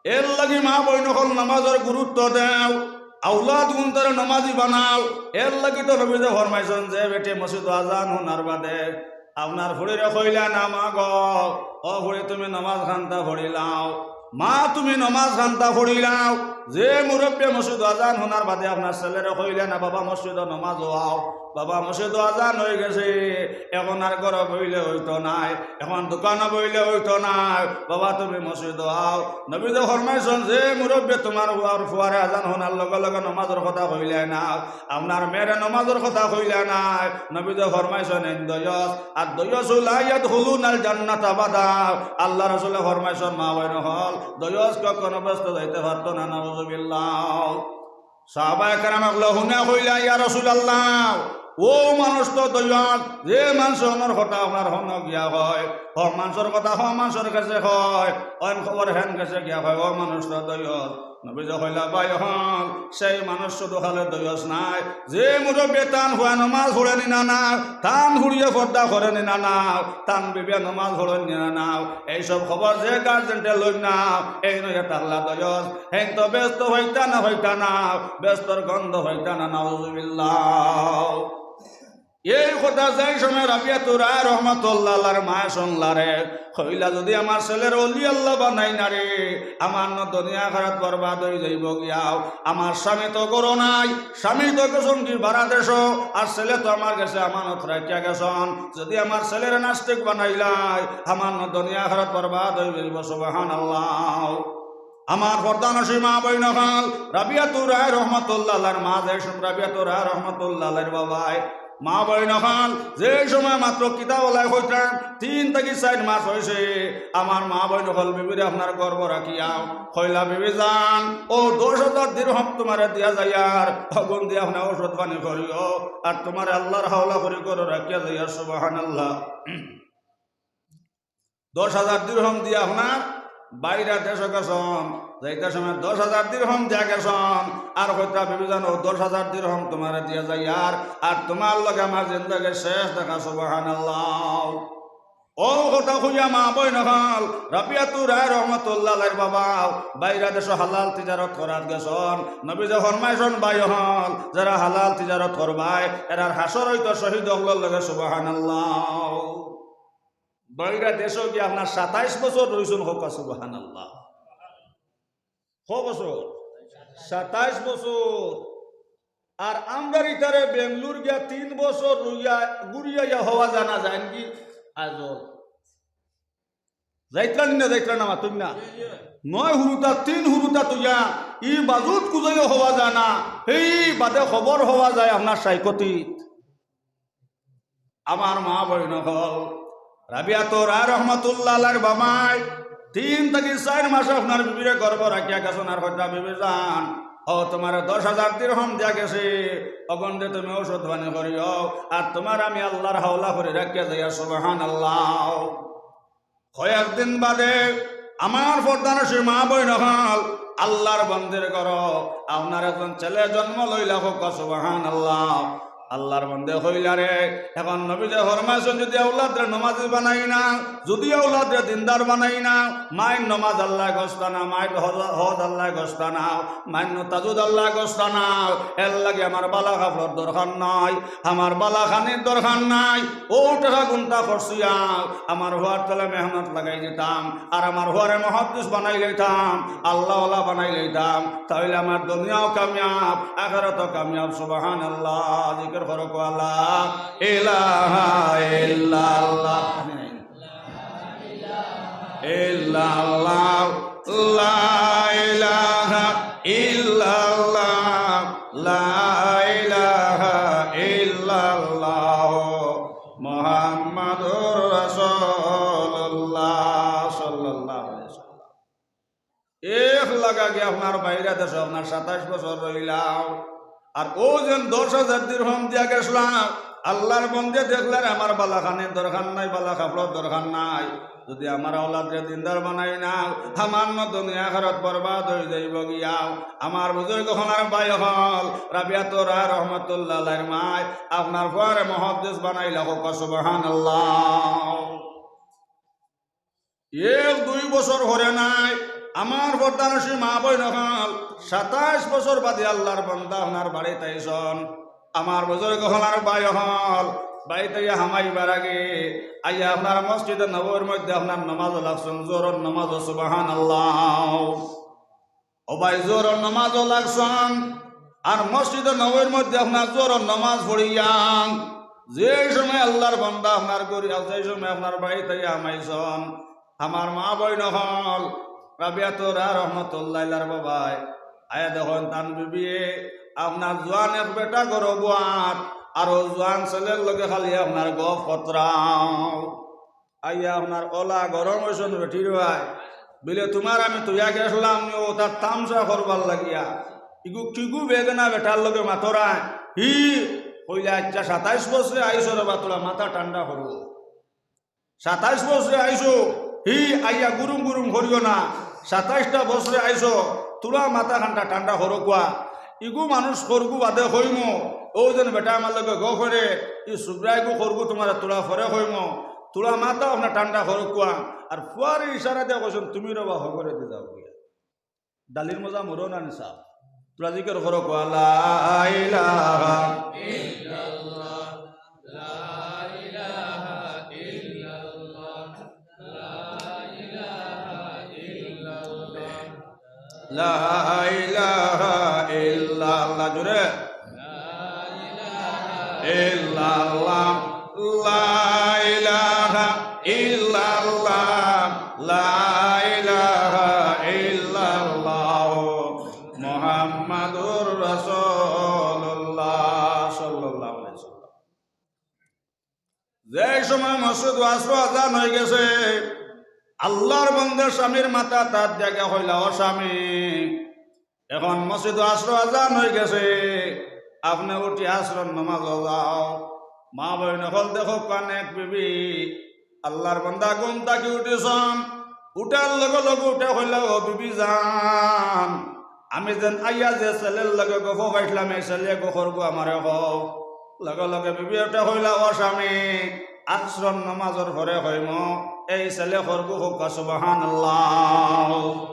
এর লাগি মা বইন অকল নমাজর গুরুত্ব দেও, আওলাদ গুনতারে নমাজি বানাও। এর লাগি তো নবীজি ফরমাইছইন যে বেটি মসজিদো আজান হুনার বাদে আপনার ফুড়িরে কইলা না, "মা গো, ও ফুড়ি তুমি নমাজ খান্তা পড়িলাও।" মা তুমি নমাজ খান্তা পড়িলাও। যে মুরব্বী মসজিদো আজান হুনার বাদে আপনার ছেলেরে কইলা না, "বাবা মসজিদো নমাজ আও, বাবা মসজিদো আজান হই গেছে, এখন আর ঘরো বইলে হইতো নায়, এখন দোকানো বইলে হইতো নায়, বাবা তুমি মসজিদো আও।" নবীজি ফরমাইছইন যে মুরব্বী তোমার ফুয়ার ফুয়ারে আজান হুনার লগে লগে নমাজর কথা কইলা না, আপনার মেয়েরে নমাজর কথা কইলা নায়, নবীজি ফরমাইছইন এইন দয়স, আর দয়স লা ইয়াদখুলুনাল জান্নাতা আবাদা। আল্লার রসুলে ফরমাইছইন মা বইন অকল, দয়স কখনো বেহেস্তো যাইতে পারতো না। নাউজুবিল্লাহ। সাহাবায়ে কেরাম অকলে হুনিয়া কইলা, "ইয়া রাসূলুল্লাহ, ও মানুষ তো দয়স, যে মানুষ অনর কথা আপনার হনো গিয়া কয়, ও মানুষর কথা হ মানুষর গেছে কয়, অন খবর হেন গেছে গিয়া কয়, ও মানুষ তো দয়স।" নবীজি কইলা, "ভাই অকল, সেই মানুষ শুধু খালি দয়স নায়, যে মুরব্বী তান ফুয়া নমাজ পড়েনি না না, তান ফুড়িয়ে পর্দা করেনি না না, তান বিবিয়ে নমাজ পড়েনি না না, এইসব খবর যে গার্জেন্টে লই না, এইন অইয়া থাকলা দয়স, হেইন তো বেহেস্তো পাইতা না, পাইতা না, বেহেস্তর গন্ধ পাইতা না।" নাউজুবিল্লাহ। এই কথা যেই সময় রাবিয়াতুর রায় রহমাতুল্লাহ আলাইহার মায়ে শুনলা রে, কইলা, "যদি আমার ছেলেরে অলি আল্লাহ বানাই না রে, আমার ন দুনিয়া আখিরাত বরবাদ হই যাইবো গিয়াও। আমার স্বামী তো ঘরো নাই, স্বামী তো গেছইন কি বারা দেশো, আর ছেলে তো আমার গেছে আমানত রাখিয়া গেছইন। যদি আমার ছেলেরে নাস্তিক বানাইলাই, আমার ন দুনিয়া আখিরাত বরবাদ হই যাইবো।" সুবহানাল্লাহ। আমার পর্দানশীন মা বইন অকল, রাবিয়াতুর রায় রহমাতুল্লাহ আলাইহার মা, যে সময় রাবিয়াতুর রায় রহমাতুল্লাহ আলাইহার বাবায়, মা বইন অকল, যে সময় মাত্র কিতাব ওলাই কইতাম, তিন থাকি চাইর মাস হইছে, আমার মা বইন অকল বিবিরে আপনার গর্ভ রাখিয়া কইলা, "বিবি জান, ও দশ হাজার দিরহম তোমারে দিয়া যাইয়ার, অগুন দিয়া আপনার ঔষধ পানি করিও, আর তোমারে আল্লার হাওলা করি ঘরো রাখিয়া যাইয়ার।" সুবহানাল্লাহ। দশ হাজার দিরহম দিয়া আপনার বাইরা দেশো গেছইন, যাইতে সময় দশ হাজার দিরহম দিয়া গেছইন, আর কইতরা, "বিবি জান, অউ দশ হাজার দিরহম তুমারে দিয়া যাইয়ার, আর তুমার লগে আমার জিন্দেগির শেষ দেখা।" সুবহানাল্লাহ। অউ কথা কইয়া মা বইন অকল, রাবিয়াতুর রায় রহমতুল্লাহ আলাইহির বাবা বাইরা দেশো হালাল তিজারত করাত গেছইন। নবীজিয়ে ফরমাইছইন, ভাই অকল, যেরা হালাল তিজারত করবায়, এরার হাশর অইতো শহীদ অকলর লগে। সুবহানাল্লাহ। বাইরা দেশো গিয়া আপনার সাতাইশ বছর রইছইন, কউক্কা সুবহানাল্লাহ। কয় বছর? সাতাইশ বছর। আর আমরার ইতারে বেঙ্গলোর গিয়া তিন বছর রইয়া ঘুরিয়া আইয়া হওয়া যায় না, যাইন কি আজল? যাইতরা নি না, যাইতরা না, মাতইন না। নয় হুরুতা, তিন হুরুতা তুইয়া ই বাজুত কুজাইও হওয়া যায় না, এই বাদে খবর হওয়া যায় আপনার সাইকতিত। আমার মা বইন অকল, রাবিয়াতুর রায় রহমতুল্লাহ আলাইহির বাবায় তিন থাকি চাইর মাস আপনার বিবিরে গর্ভ রাখিয়া গেছইন, আর কইতরা, "বিবি জান, অউ তুমারে দশ হাজার দিরহম দিয়া গেছি, অগুনদি তুমি ঔষধ পানি করিও, আর তুমারে আমি আল্লার হাওলা করি রাখিয়া যাইয়ার।" সুবহানাল্লাহ। কয়েকদিন বাদে আমার পর্দানশীন মা বইন অকল, আল্লার বন্দির ঘরো আপনার একজন ছেলে জন্ম লইলা, কউক্কা সুবহানাল্লাহ। আল্লার বন্দে কইলা, "রে, অখন নবীজিয়ে ফরমাইছইন, যুদি আওলাদরে নমাজি বানাই না, যুদি আওলাদরে দিনদার বানাই না, মাইর নমাজ আল্লায় গস্তা না, মাইর হজ, হজ আল্লায় গস্তা না, মাইর তাজুদ আল্লায় গস্তা না, এরলাগি আমার বালা কাপড়র দরকার নাই, আমার বালা খানির দরকার নাই, অউ টেকা গুনতা খরচিয়া আমার ফুয়ার তলে মেহনত লাগাই দিতাম, আর আমার ফুয়ারে মুহাদ্দিস বানাই লইতাম, আল্লাওয়ালা বানাই লইতাম, তাইলে আমার দুনিয়াও কামিয়াব, আখিরাতও কামিয়াব।" সুবহানাল্লাহ। জিকির করো, কও, লা ইলাহা ইল্লাল্লাহ। ইল্লাল্লাহ, লা ইলাহা ইল্লাল্লাহ, লা ইলাহা ইল্লাল্লাহ, মুহাম্মাদুর রাসূলুল্লাহ সাল্লাল্লাহু আলাইহি ওয়াসাল্লাম। এক লাগা গিয়া আপনার বাইরা দেশো আপনার সাতাইশ বছর রইলাও, আর অউ যেন দশ হাজার দিরহম দিয়া গেছলাম, আল্লার বন্দে দেখলা রে, আমার বালা খানির দরকার নাই, বালা কাপড়র দরকার নাই, যুদি আমার আওলাদরে দিনদার বানাই না, আমার নু দুনিয়া আখিরাত বরবাদ অই যাইবো গিয়া। আমার বুজুর্গ অকল আর ভাই অকল, রাবিয়াতুর রায় রহমতুল্লাহ আলাইহির মায় আপনার ফুয়ারে মুহাদ্দিস বানাইলা, কউক্কা সুবহানাল্লাহ। এক দুই বছর পরে নায়, আমার পর্দানশীন মা বইন অকল, সাতাইশ বছর বাদে আল্লার বন্দা আপনার বাড়িত আইছইন। আমার বুজুর্গ অকল আর ভাই অকল, বাড়িত আইয়া হামাইবার আগে আইয়া আপনার মসজিদে নববীর মধ্যে আপনার নমাজো লাগছইন, জোহরর নমাজো, সুবহানাল্লাহ। ও ভাই, জোহরর নমাজো লাগছইন, আর মসজিদে নববীর মধ্যে আপনার জোহরর নমাজ পড়িয়া যে সময় আল্লার বন্দা আপনার ঘরো, আর যে সময় আপনার বাড়িত আইয়া হামাইছইন, আমার মা বইন অকল, রাবিয়াতুর রায় রহমতুল্লাহ আলাইহির বাবায় আইয়া দেখইন তান বিবিয়ে আপনার জোয়ান এক বেটা ঘরো বওয়াত, আর অউ জোয়ান ছেলের লগে খালি আপনার গফ করতরা। আইয়া আপনার অলা গরম অইছইন বেটির ভাই। বিলে তুমার আমি থইয়া গেছলাম নি, অউ তার তামশা করবার লাগিয়া। ইগু কিগু বেগানা বেটার লগে মাতরায়। হি কইলে, "আইচ্ছা, সাতাইশ বছরে আইছো রে বা, থুড়া মাথা ঠান্ডা করো। সাতাইশ বছরে আইছো, হি আইয়া গুরুম গুরুম করিও না। সাতাইশটা বছরে আইছো, থুড়া মাথা ঠান্ডা, ঠান্ডা করো কুয়া।" ইগু মানুষ করগু বাদে কইমু, অউ যেন বেটা আমার লগে গফ করে, ই সুবরাইগু করগু তুমারে থুড়া পরে কইমু, থুড়া মাথা আপনার ঠান্ডা করো কুয়া। আর ফুয়ারে ইশারা দিয়া কইছইন, "তুমি রে বা হগরে দি যাও গিয়া।" ডালির মজা মরো না নিসা। থুড়া জিকির করো, কও, লা ইলাহা ইল্লাল্লাহ, লা ইলাহা ইল্লাল্লাহ, লা ইলাহা ইল্লাল্লাহ, লা ইলাহা ইল্লাল্লাহ। জোরে। ইল্লাল্লাহ, লা ইলাহা ইল্লাল্লাহ, লা ইলাহা ইল্লাল্লাহ, মুহাম্মাদুর রাসূলুল্লাহ সাল্লাল্লাহু আলাইহি ওয়াসাল্লাম। যে সময় মসজিদো আসর আজান অই গেছে, আল্লার বন্দার স্বামীর মাথাত আত দিয়া কইলা, "ও স্বামী, অখন মসজিদো আসর আজান অই গেছে, আপনে উঠি আসরর নমাজো যাও।" মা বইন অকল দেখউক্কা, নেক বিবি, আল্লার বন্দা ঘুম থাকি উঠিছইন, উঠার লগে লগে উঠে কইলা, "ও বিবি জান, আমি যেন আইয়া যে ছেলের লগে গফ পাইছলাম, এই ছেলে গো খরগু আমারে কও।" লগে লগে বিবি উঠে কইলা, "ও স্বামী, আসরর নামাজর পরে কইমু, এই ছেলে খরগু কউক্কা।" সুবহানাল্লাহ।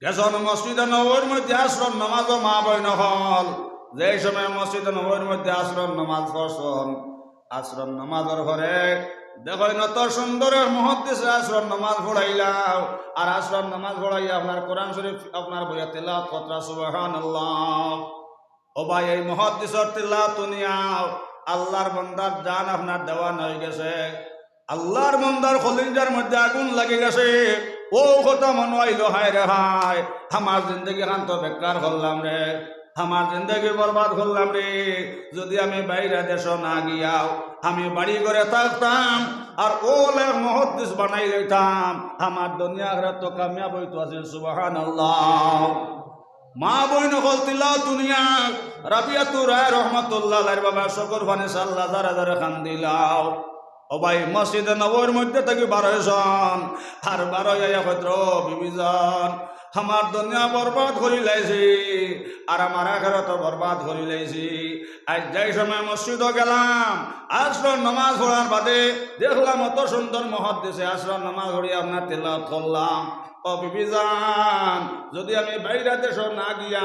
গেছইন মসজিদে নববীর মধ্যে আসরর নামাজো মা বইন অকল, যেই সময় মসজিদে নববীর মধ্যে আসরর নামাজ পড়ছইন, আসরর নামাজর পরে দেখইন অত সুন্দর এক মুহাদ্দিসে আসরর নামাজ পড়াইলা, আর আসরর নামাজ পড়াইয়া আপনার কোরআন শরীফ আপনার বইয়া তিলাওয়াত কররা, সুবহানাল্লাহ। ও ভাই, এই মুহাদ্দিসর তিলাওয়াত হুনিয়া আল্লাহর বন্দার জান আপনার দেওয়ানা অইগেছে। আল্লাহর বন্দার কলিজার মধ্যে আগুন লাগি গেছে। অউ কথা মনো আইলো, হায় রে হায়, আমার জিন্দেগি খান তো বেকার করলাম রে, আমার জিন্দেগি বরবাদ করলাম রে। যদি আমি বাইরা দেশো না গিয়াও আমি বাড়ি ঘরে থাকতাম, আর অউ লেখ মুহাদ্দিস বানাই লইতাম, আমার দুনিয়া আখিরাত তো কামিয়াব অইতো আছিল। সুবহানাল্লাহ। মা বইন অকল, তিলাওয়াত হুনিয়া রাবিয়াতুর রায় রহমাতুল্লাহ আলাইহির বাবা চকুর পানি ছাড়লা, জারে জারে কান্দিলা। ও ভাই, মসজিদে নববীর মধ্যে থাকি বার অইছইন, আর বার অইয়া কইরা, "ও বিবি জান, আমার দুনিয়া বরবাদ করিলাইছি, আর আমার আখিরাতও বরবাদ করিলাইছি। আইজ যেই সময় মসজিদো গেলাম, আসরর নামাজ পড়ার বাদে দেখলাম অত সুন্দর মুহাদ্দিসে আসরর নামাজ পড়িয়া আপনার তিলাওয়াত করলা। ও বিবি জান, যদি আমি বাইরা দেশো না গিয়া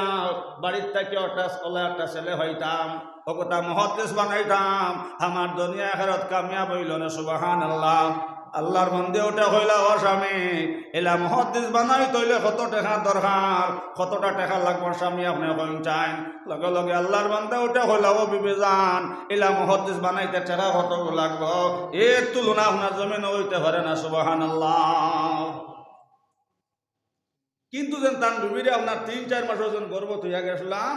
বাড়ির থাকি অটা অলা একটা ছেলে পাইতাম, অউ কথা মুহাদ্দিস বানাইতাম, আমার দুনিয়া আখিরাত কামিয়াব অইলো নে।" সুবহানাল্লাহ। আল্লাহর বন্দে উঠে কইলা, "ও স্বামী, ইলা মুহাদ্দিস বানাইতে অইলে কত টেকা দরকার, কতটা টেকা লাগবো স্বামী, আপনে কইন চাইন।" লগে লগে আল্লাহর বন্দা উঠে কইলা, "ও বিবি জান, ইলা মুহাদ্দিস বানাইতে টেকা কত লাগবো? এর তুলনা আপনার জমিনো অইতে পারে না।" সুবহানাল্লাহ। কিন্তু যেন তান বিবিরে আপনার তিন চাইর মাসর যেন গর্ভো থইয়া গেছলা,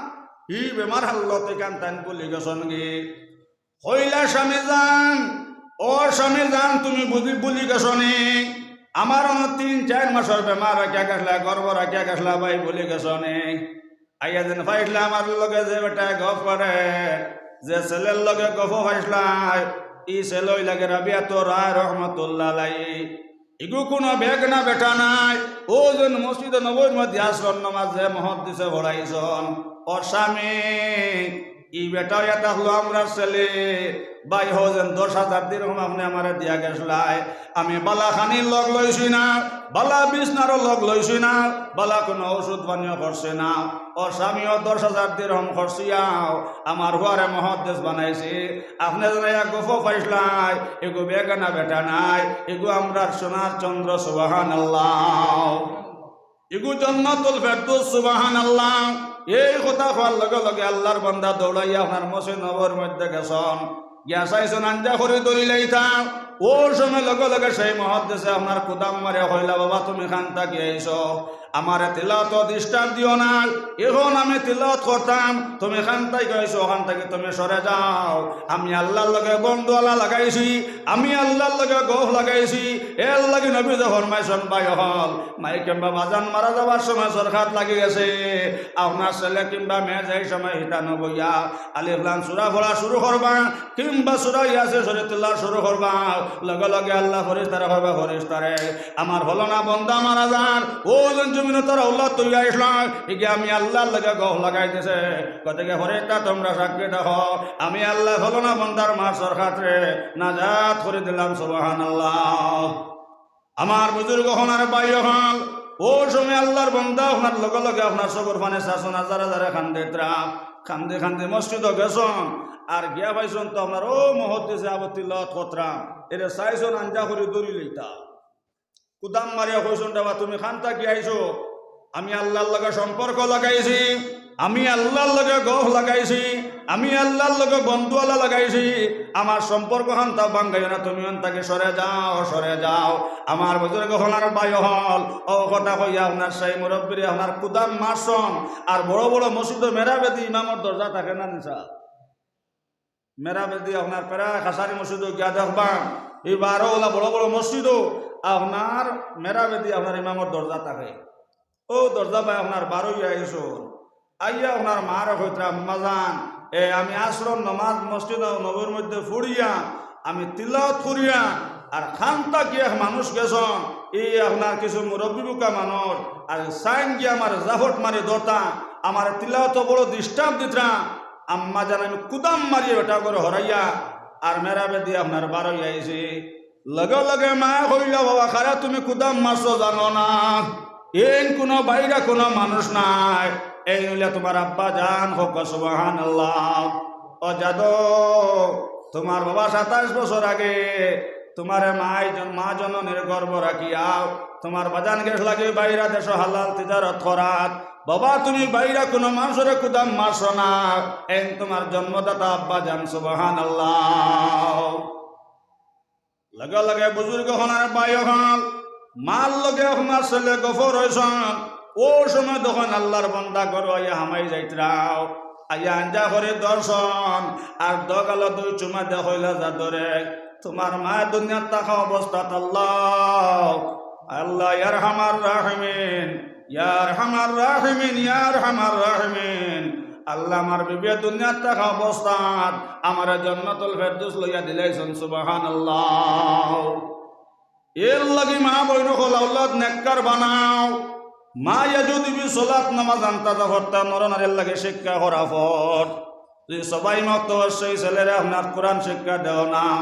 ই বেমার হালত ইখান তাইন ভুলি গেছইন গি। কইলা, "স্বামী জান, ও স্বামী জান, তুমি বুঝি ভুলি গেছো নি? আমার অনো তিন চাইর মাসর বেমার রাখিয়া গেছলা, গর্ভো রাখিয়া গেছলা, ভাই ভুলি গেছো নি?" আইয়া যেন পাইছলা আমার লগে যে বেটায় গফ করে, যে ছেলের লগে গফ পাইছলা, ই ছেলে অইলা গি রাবিয়াতুর রায় রহমাতুল্লাহ আলাইহি। ইগু কুনু বেগানা বেটা নায়। অউ যেন মসজিদে নববীর মধ্যে আসরর নামাজ যে মুহাদ্দিসে পড়াইছইন, ও স্বামী, ই বেটা অইয়া থাকলো আমরার ছেলে। ভাই, অউ যেন দশ হাজার দিরহম আপনে আমারে দিয়া গেছলায়। আমি বালা খানির লগ লইছি না, বালা বিছনারও লগ লইছি না, বালা কুনু ঔষধ পানিও করছি না। ও স্বামী, অউ দশ হাজার দিরহম খরচিয়াও আমার পুয়ারে মুহাদ্দিস বানাইছি। আপনে যেন এক গফ পাইছলায়, ইগু বেগানা বেটা নায়, ইগু আমরার সোনার চন্দ্র, সুবহানাল্লাহ। ইগু জান্নাতুল ফেরদৌস, সুবহানাল্লাহ। এই কথা কওয়ার লগে লগে আল্লাহর বান্দা দৌড়াইয়া আপনার মসজিদে নববীর মধ্যে গেছইন, গিয়া চাইছইন আঞ্জা করি ধরিলাইতা। অউ সময় লগে লগে সেই মুহাদ্দিসে আপনার কুদাম মারিয়া কইলা, "বাবা, তুমি কান থাকি আইছো, আমারে তিলাওয়াতো disturb দিও না, অখন আমি তিলাওয়াত করতাম, তুমি কান থাকি আইছো, অখান থাকি তুমি সরে যাও। আমি আল্লাহর লগে বন্ধুয়ালা লাগাইছি, আমি আল্লাহর লগে গফ লাগাইছি।" এর লাগি নবীয়ে ফরমাইছইন, ভাই অকল, মাই কিংবা বাজান মারা যাবার সময় সরকাত লাগি গেছে, আপনার ছেলে কিংবা মেয়ে যেই সময় হিতানো বইয়া আলিফ লাম সূরা পড়া শুরু করবা, কিংবা সূরা ইয়াসিন শরীফ তিলাওয়াত শুরু করবা, লগে লগে আল্লাহ ফেরেশতারে কইবা, "ফেরেশতারে, আমার ফলনা বন্দা মারা যার, অউ যেন জমিনো তারা উল্লাত তৈয়া ইসলাম, ইগে আমি আল্লাহর লগে গফ লাগাই দিছে।" কইতে গিয়া, "ফেরেশতা, তোমরা সাক্ষী দেখো, আমি আল্লাহ ফলনা বন্দার মার সরকাতরে নাজাত করি দিলাম।" সুবহানাল্লাহ। আমার বুজুর্গ অকল আর ভাই অকল, অউ সময় আল্লাহর বন্দা আপনার লগে লগে আপনার চকুর পানি ছাড়ছইন, জারে জারে কান্দিতরা, কান্দি কান্দি মসজিদো গেছইন, আর গিয়া পাইছইন তো আপনার অউ মুহাদ্দিসে আবার তিলাওয়াত করতরা, এরে চাইছইন আঞ্জা করি ধরিলাইতা। কুদাম মারিয়া কইছইন, "বাবা, তুমি কান থাকি আইছো, আমি আল্লাহর লগে সম্পর্ক লাগাইছি, আমি আল্লাহর লগে গফ লাগাইছি, আমি আল্লাহর লগে বন্ধুয়ালা লাগাইছি, আমার সম্পর্কখান তা ভাঙ্গাইও না, তুমি অন থাকি সরে যাও, সরে যাও।" আমার বুজুর্গ অকল আর ভাই অকল, অউ কথা কইয়া আপনার সেই মুরব্বিরে আপনার কুদাম মারছইন। আর বড় বড় মসজিদো মেরাবেদি ইমামর দরজা থাকে না নি সাব? মেরাবেদি আপনার প্রায় কাছারি মসজিদো গিয়া দেখবা, ই বারো অলা বড় বড় মসজিদো আপনার মেরাবেদি আপনার ইমামর দরজা থাকে। অউ দরজা বায় আপনার বার অইয়া আইছইন, আইয়া আপনার মারে কইতরা, "আম্মা জান, এ আমি আসরর নমাজ মসজিদে নববীর মধ্যে পড়িয়া, আমি তিলাওয়াত করিয়া, আর খান্তা কি এক মানুষ গেছইন, ই আপনার কিছু মুরব্বি বুকা মানুষ, আর সাইন গিয়া আমার জাফট মারি ধরতা, আমার তিলাওত বড় disturb দিতরা। আম্মা জান আমি কুদাম মারিয়া বেটা করে হরাইয়া, আর মেরাবে দি আপনার বারই আইছি। লগে লগে মায় কইলা, "বাবা, খারা তুমি কুদাম মারছো জানো না? এইন কুনু বাইরা কুনু মানুষ নায়, এইন অইলা তুমার আব্বা জান।" কউক্কা সুবহানাল্লাহ। ও জাদু, তুমার বাবা সাতাইশ বছর আগে তুমারে মায় জন-, মা জননীর গর্ভ রাখিয়াও তুমার বাজান গেছলাগি বাইরা দেশো হালাল তিজারত করাত। বাবা, তুমি বাইরা কুনু মানষরে কুদাম মারছো না, এইন তুমার জন্মদাতা আব্বা জান। সুবহানাল্লাহ। লগে লগে বুজুর্গ অকল আর ভাই অকল, মার লগে আপনার ছেলে গফুর অইছইন, অউ সময় দেখইন আল্লার বন্দা ঘরো আইয়া হামাই যাইতরাও, আইয়া আঞ্জা করি ধরছইন, আর দগালো দুই চুমা দিয়া কইলা, "জাদুরে, তুমার মায় দুনিয়াত থাকা অবস্থাত আল্লাহ, আল্লাহ, ইয়া আরহামার রাহিমিন, ইয়া আরহামার রাহিমিন, ইয়া আরহামার রাহিমিন, আল্লাহ, আমার বিবিয়ে দুনিয়াত থাকা অবস্থাত আমারে জান্নাতুল ফেরদৌস লইয়া দিলাইছইন।" সুবহানাল্লাহ। এরলাগি মা বইন অকল আওলাদ নেককার বানাও। মায়ে যদি বি সলাত নামাজ আন্তাজা করতা, নর নারীর লাগি শিক্ষা করা ফরজ। যদি সবাই মত অবশ্যই ছেলেরে আপনার কোরআন শিক্ষা দেও না,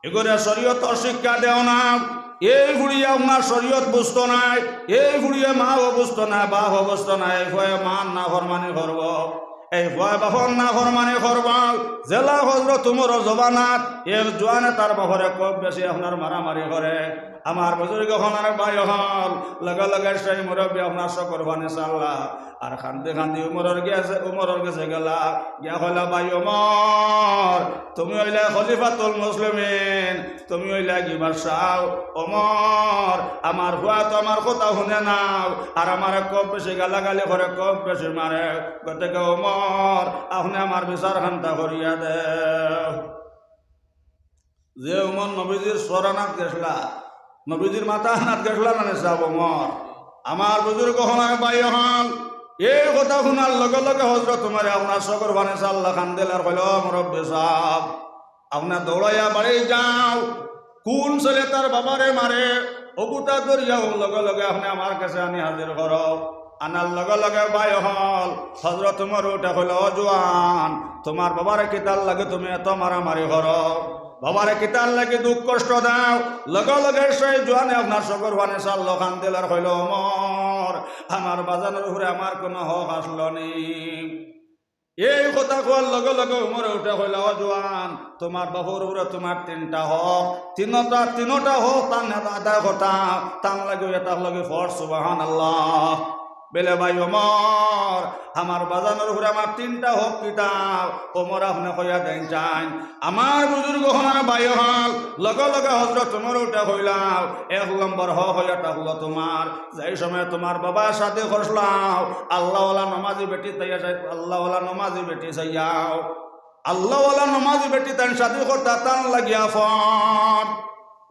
এগুরে শরীয়তর শিক্ষা দেও না, এই ফুড়িয়ে আপনার শরীয়ত বুঝতো নায়, এই ফুড়িয়ে মাও বুঝতো নায়, বাপও বুঝতো নায়, এই ফুয়ায় মার নাফরমানি করবো, এই ফুয়ায় বাপর নাফরমানি করবো। যেলা হজরত উমরর জমানাত এক জোয়ানে তার বাপরে খুব বেশি আপনার মারামারি করে। আমার বুজুর্গ অকল আর ভাই অকল, লগে লগে সেই মুরব্বি আপনার চকুর পানি ছাড়লা, আর কান্দি কান্দি উমরর গেছে, উমরর গেছে গেলা, গিয়া কইলা, "ভাই উমর, তুমি অইলা খলিফাতুল মুসলিমিন, তুমি অইলা গি বাদশাহ। উমর, আমার ফুয়া তো আমার কথা হুনে না, আর আমারে খুব বেশি গালাগালি করে, খুব বেশি মারে। গতিকে উমর, আপনে আমার বিচার খান্তা করিয়া দেও।" যে উমর নবীজির সরানাত গেছলা, নবীজির মাথা হানাত গেছলা না নি সাব উমর? আমার বুজুর্গ অকল আর ভাই অকল, এই কথা হুনার লগে লগে হজরত উমরে আপনার চকুর পানি ছাড়লা, কান্দিল আর কইল, "ও মুরব্বি সাব, আপনে দৌড়াইয়া বাড়ি যাও, কুন ছেলে তার বাবারে মারে, অগুতা ধরিয়া অউ লগে লগে আপনে আমার গেছে আনি হাজির করো।" আনার লগে লগে ভাই অকল, হজরত উমর উঠে কইল, "ও জোয়ান, তুমার বাবারে কিতার লাগি তুমি এত মারামারি করো? বাবারে কিতার লাগি দুখ কষ্ট দাও?" লগে লগে সেই জোয়ানে আপনার চকুর পানি ছাড়লো, কান্দিল আর কইল, "উমর, আমার বাজানর উপরে আমার কুনু হক আছলো নি?" এই কথা কওয়ার লগে লগে উমরে উঠে কইলা, "ও জোয়ান, তুমার বাপর উপরে তুমার তিনটা হক, তিনটা, তিনটা হক তান আদায় করতা, তান লাগি এটা লাগি ফরজ।" সুবহানাল্লাহ। বেলে ভাই উমর, আমার বাজানর উপরে আমার তিনটা হক কিতা? উমর আপনে কইয়া দেইন চাইন। আমার বুজুর্গ অকল আর ভাই অকল, লগে লগে হজরত উমরে উঠে কইলা, "এক নম্বর হক অইয়া থাকলো তুমার, যেই সময় তুমার বাবায় শাদি করছলাও, আল্লাহওয়ালা নমাজি বেটি চাইয়া, আল্লাহওয়ালা নমাজি বেটি চাইয়াও, আল্লাহওয়ালা নমাজি বেটি তাইন শাদি করতা তান লাগিয়া ফরজ।"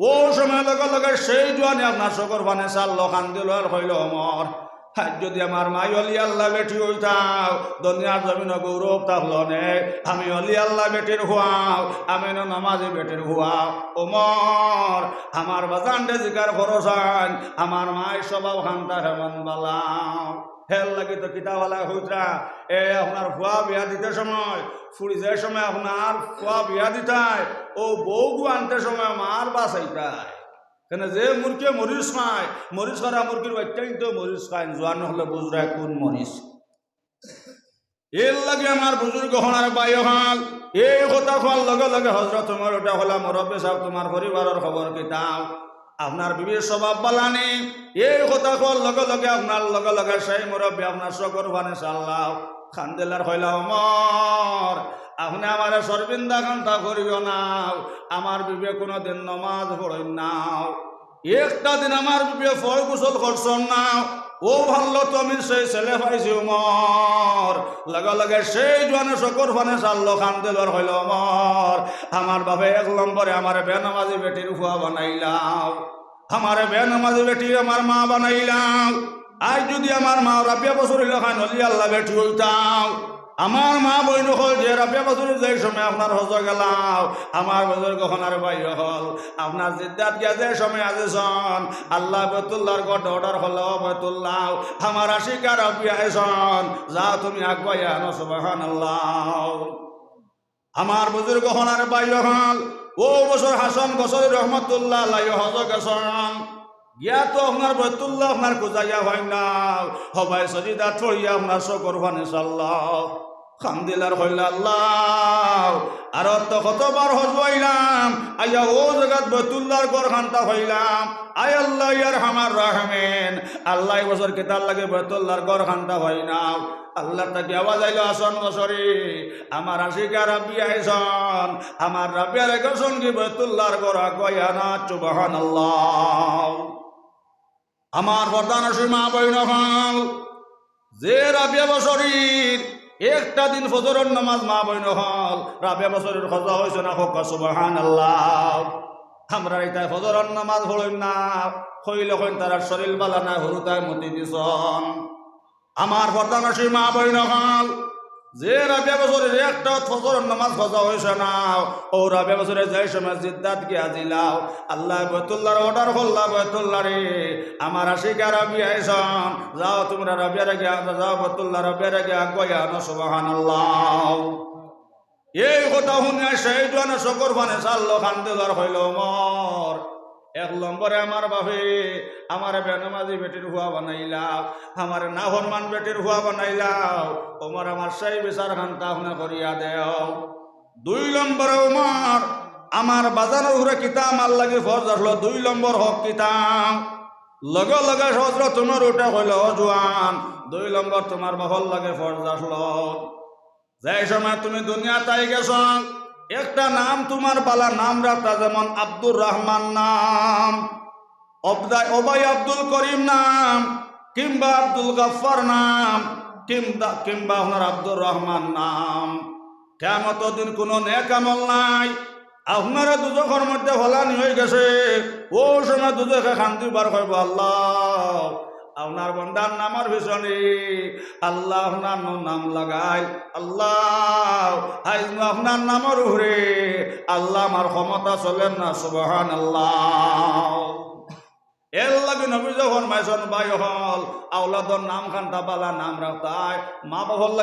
অউ সময় লগে লগে সেই জোয়ানে আপনার চকুর পানি ছাড়লো, কান্দিল আর কইল, "উমর, আইজ যদি আমার মায় অলি আল্লাহ বেটি অইতাও, দুনিয়ার জমিনো গৌরব থাকলো নে। আমি অলি আল্লাহ বেটির ফুয়াও, আমি নমাজি বেটির ফুয়াও। উমর, আমার বাজানরে জিকার করো চাইন, আমার মায় স্বভাব খান্তা কেমন বালা।" হের লাগি তো কিতাবআলা কইতরা, এ আপনার ফুয়া বিয়া দিতে সময়, ফুড়ি যে সময় আপনার ফুয়া বিয়া দিতায়, অউ বউগু আনতে সময় মার বাছাইতায়। কেনে যে মুরগে মরিচ খায়, মরিচ খারা মুরগির বাইচ্চাইন্তে মরিচ খায়, জোয়ান অকলে বুজরায় কুন মরিচ। এর লাগি আমার বুজুর্গ অকল আর ভাই অকল, এই কথা কওয়ার লগে লগে হজরত উমরে উঠে কইলা, "মুরব্বি সাব, তুমার পরিবারর খবর কিতা? আপনার বিবির স্বভাব বালা নি?" এই কথা কওয়ার লগে লগে আপনার লগে লগে সেই মুরব্বি আপনার চকুর পানি ছাড়লা, কান্দিল আর কইলা, "উমর, আপনে আমারে শরমিন্দা খান্তা করিও না, আমার বিবিয়ে কুনুদিন নমাজ পড়ইন না।" একটা দিন আমার বিবিয়ে ফয় গোসল করছইন না, অউ ভাল্লো তো আমি সেই ছেলে পাইছি উমর। লগে লগে সেই জোয়ানে চকুর পানি ছাড়লো, কান্দিল আর কইল, "উমর, আমার বাপে এক নম্বরে আমারে বেনমাজি বেটির ফুয়া বানাইলাও, আমারে বেনমাজি বেটির আমার মা বানাইলাও। আইজ যদি আমার মা রাবিয়া বসরি লাখান অলি আল্লাহ বেটি অইতাও, আমার মা বইন অকল, যে রাবিয়া বছরে যে সময় আপনার হজো গেলাও, আমার বুজুর্গ অকল আর ভাই অকল, আপনার জিদ্দাত গিয়া যে সময় আজিছন, আল্লায় বাইতুল্লাহর ঘরো অর্ডার করলা, "ও বাইতুল্লাহ, আমার আশিকা রাবিয়া আইছন, যাও তুমি আগুয়াইয়া আনো।" সুবহানাল্লাহ। আমার বুজুর্গ অকল আর ভাই অকল, অউ বছর হাসান বসরি রহমতুল্লাহ আলাইহি হজো গেছন, গিয়া তো আপনার বাইতুল্লাহ আপনার খুজাইয়া পাইন না, হবায় সজিদাত পড়িয়া আপনার চকুর পানি ছাড়লা। কান্দিলা আর কইলা, "আল্লাহ, আরো তো কতবার হজো আইলাম, আইয়া অউ জাগাত বাইতুল্লাহর ঘর খান্তা পাইলাম। আয় আল্লাহ, ইয়া আরহামার রাহিমিন, আল্লাহ, ই বছর কিতার লাগি বাইতুল্লাহর ঘর খান্তা পাই না?" আল্লাহর থাকি আওয়াজ আইলো, "হাসান বসরি, আমার আশিকা রাবিয়া আইছন, আমার রাবিয়ারে কইছন কি বাইতুল্লাহর ঘর আগুয়াইয়া আনো।" সুবহানাল্লাহ। আমার পর্দানশীন মা বইন অকল, যে রাবিয়া বসরির একটা দিন ফজরর নামাজ, মা বইন অকল, রাবিয়া বসরির কাজা অইছে না, কউক্কা সুবহানাল্লাহ। আমরার ইতায় ফজরর নামাজ পড়ইন না, কইলে কইন তারার শরীর বালা নায়, হুরুতায় মতি দিছন। আমার পর্দানশীন মা বইন অকল, যে রাবিয়া বসরির একটা ফজরর নামাজ কাজা অইছে না, অউ রাবিয়া বসরে যে সময় জিদ্দাত গিয়া দিলাও, আল্লায় বাইতুল্লাহর অর্ডার করলা, "বাইতুল্লাহরে, আমার আশিকা রাবিয়া আইছন, যাও তুমরা রাবিয়ারে গিয়া, যাও বাইতুল্লাহ রাবিয়ারে গিয়া আগুয়াইয়া আনো।" সুবহানাল্লাহ। এই কথা হুনিয়া সেই জোয়ানর চকুর পানি ছাড়লো, কান্দিলা আর কইলো, "ওমর, এক নম্বরে আমার বাফে আমারে বেনমাজি বেটির ফুয়া বানাইলা, আমারে নাফরমান বেটির ফুয়া বানাইলা। ওমর, আমার সেই বিচার খান্তা আপনে করিয়া দেও।" দুই নম্বরে, "ওমর, আমার বাজানর উপরে কিতা আমার লাগি ফরজ আছলো, দুই নম্বর হক কিতা?" লগে লগে হজরত ওমর উঠে কইলো, "ও জোয়ান, দুই নম্বর তুমার বাফর লাগি ফরজ আছলো।" যে সময় তুমি দুনিয়াত আই গেছো, একটা নাম তুমার বালা নাম রাখতা, যেমন আব্দুর রহমান নাম, অবদায়-, ওবায় আব্দুল করিম নাম, কিংবা আব্দুল গাফফার নাম, কিংবা, কিংবা আপনার আব্দুর রহমান নাম। কিয়ামতর দিন কুনু নেক আমল নাই, আপনারে দুজখর মধ্যে ফালানি অই গেছে। অউ সময় দুজখে কান্দি বার কইবো, "আল্লাহ, আপনার বন্দার নামর পিছনে আল্লাহ আপনার নু নাম লাগাইল। আল্লাহ, আইজ নু আপনার নামর উপরে আল্লাহ আমার ক্ষমতা চলের না।" সুবহানাল্লাহ। এর লাগি নবীজিয়ে ফরমাইছন, ভাই অকল, আওলাদর নাম খান্তা বালা নাম রাখতায়, মা বাফর লাগি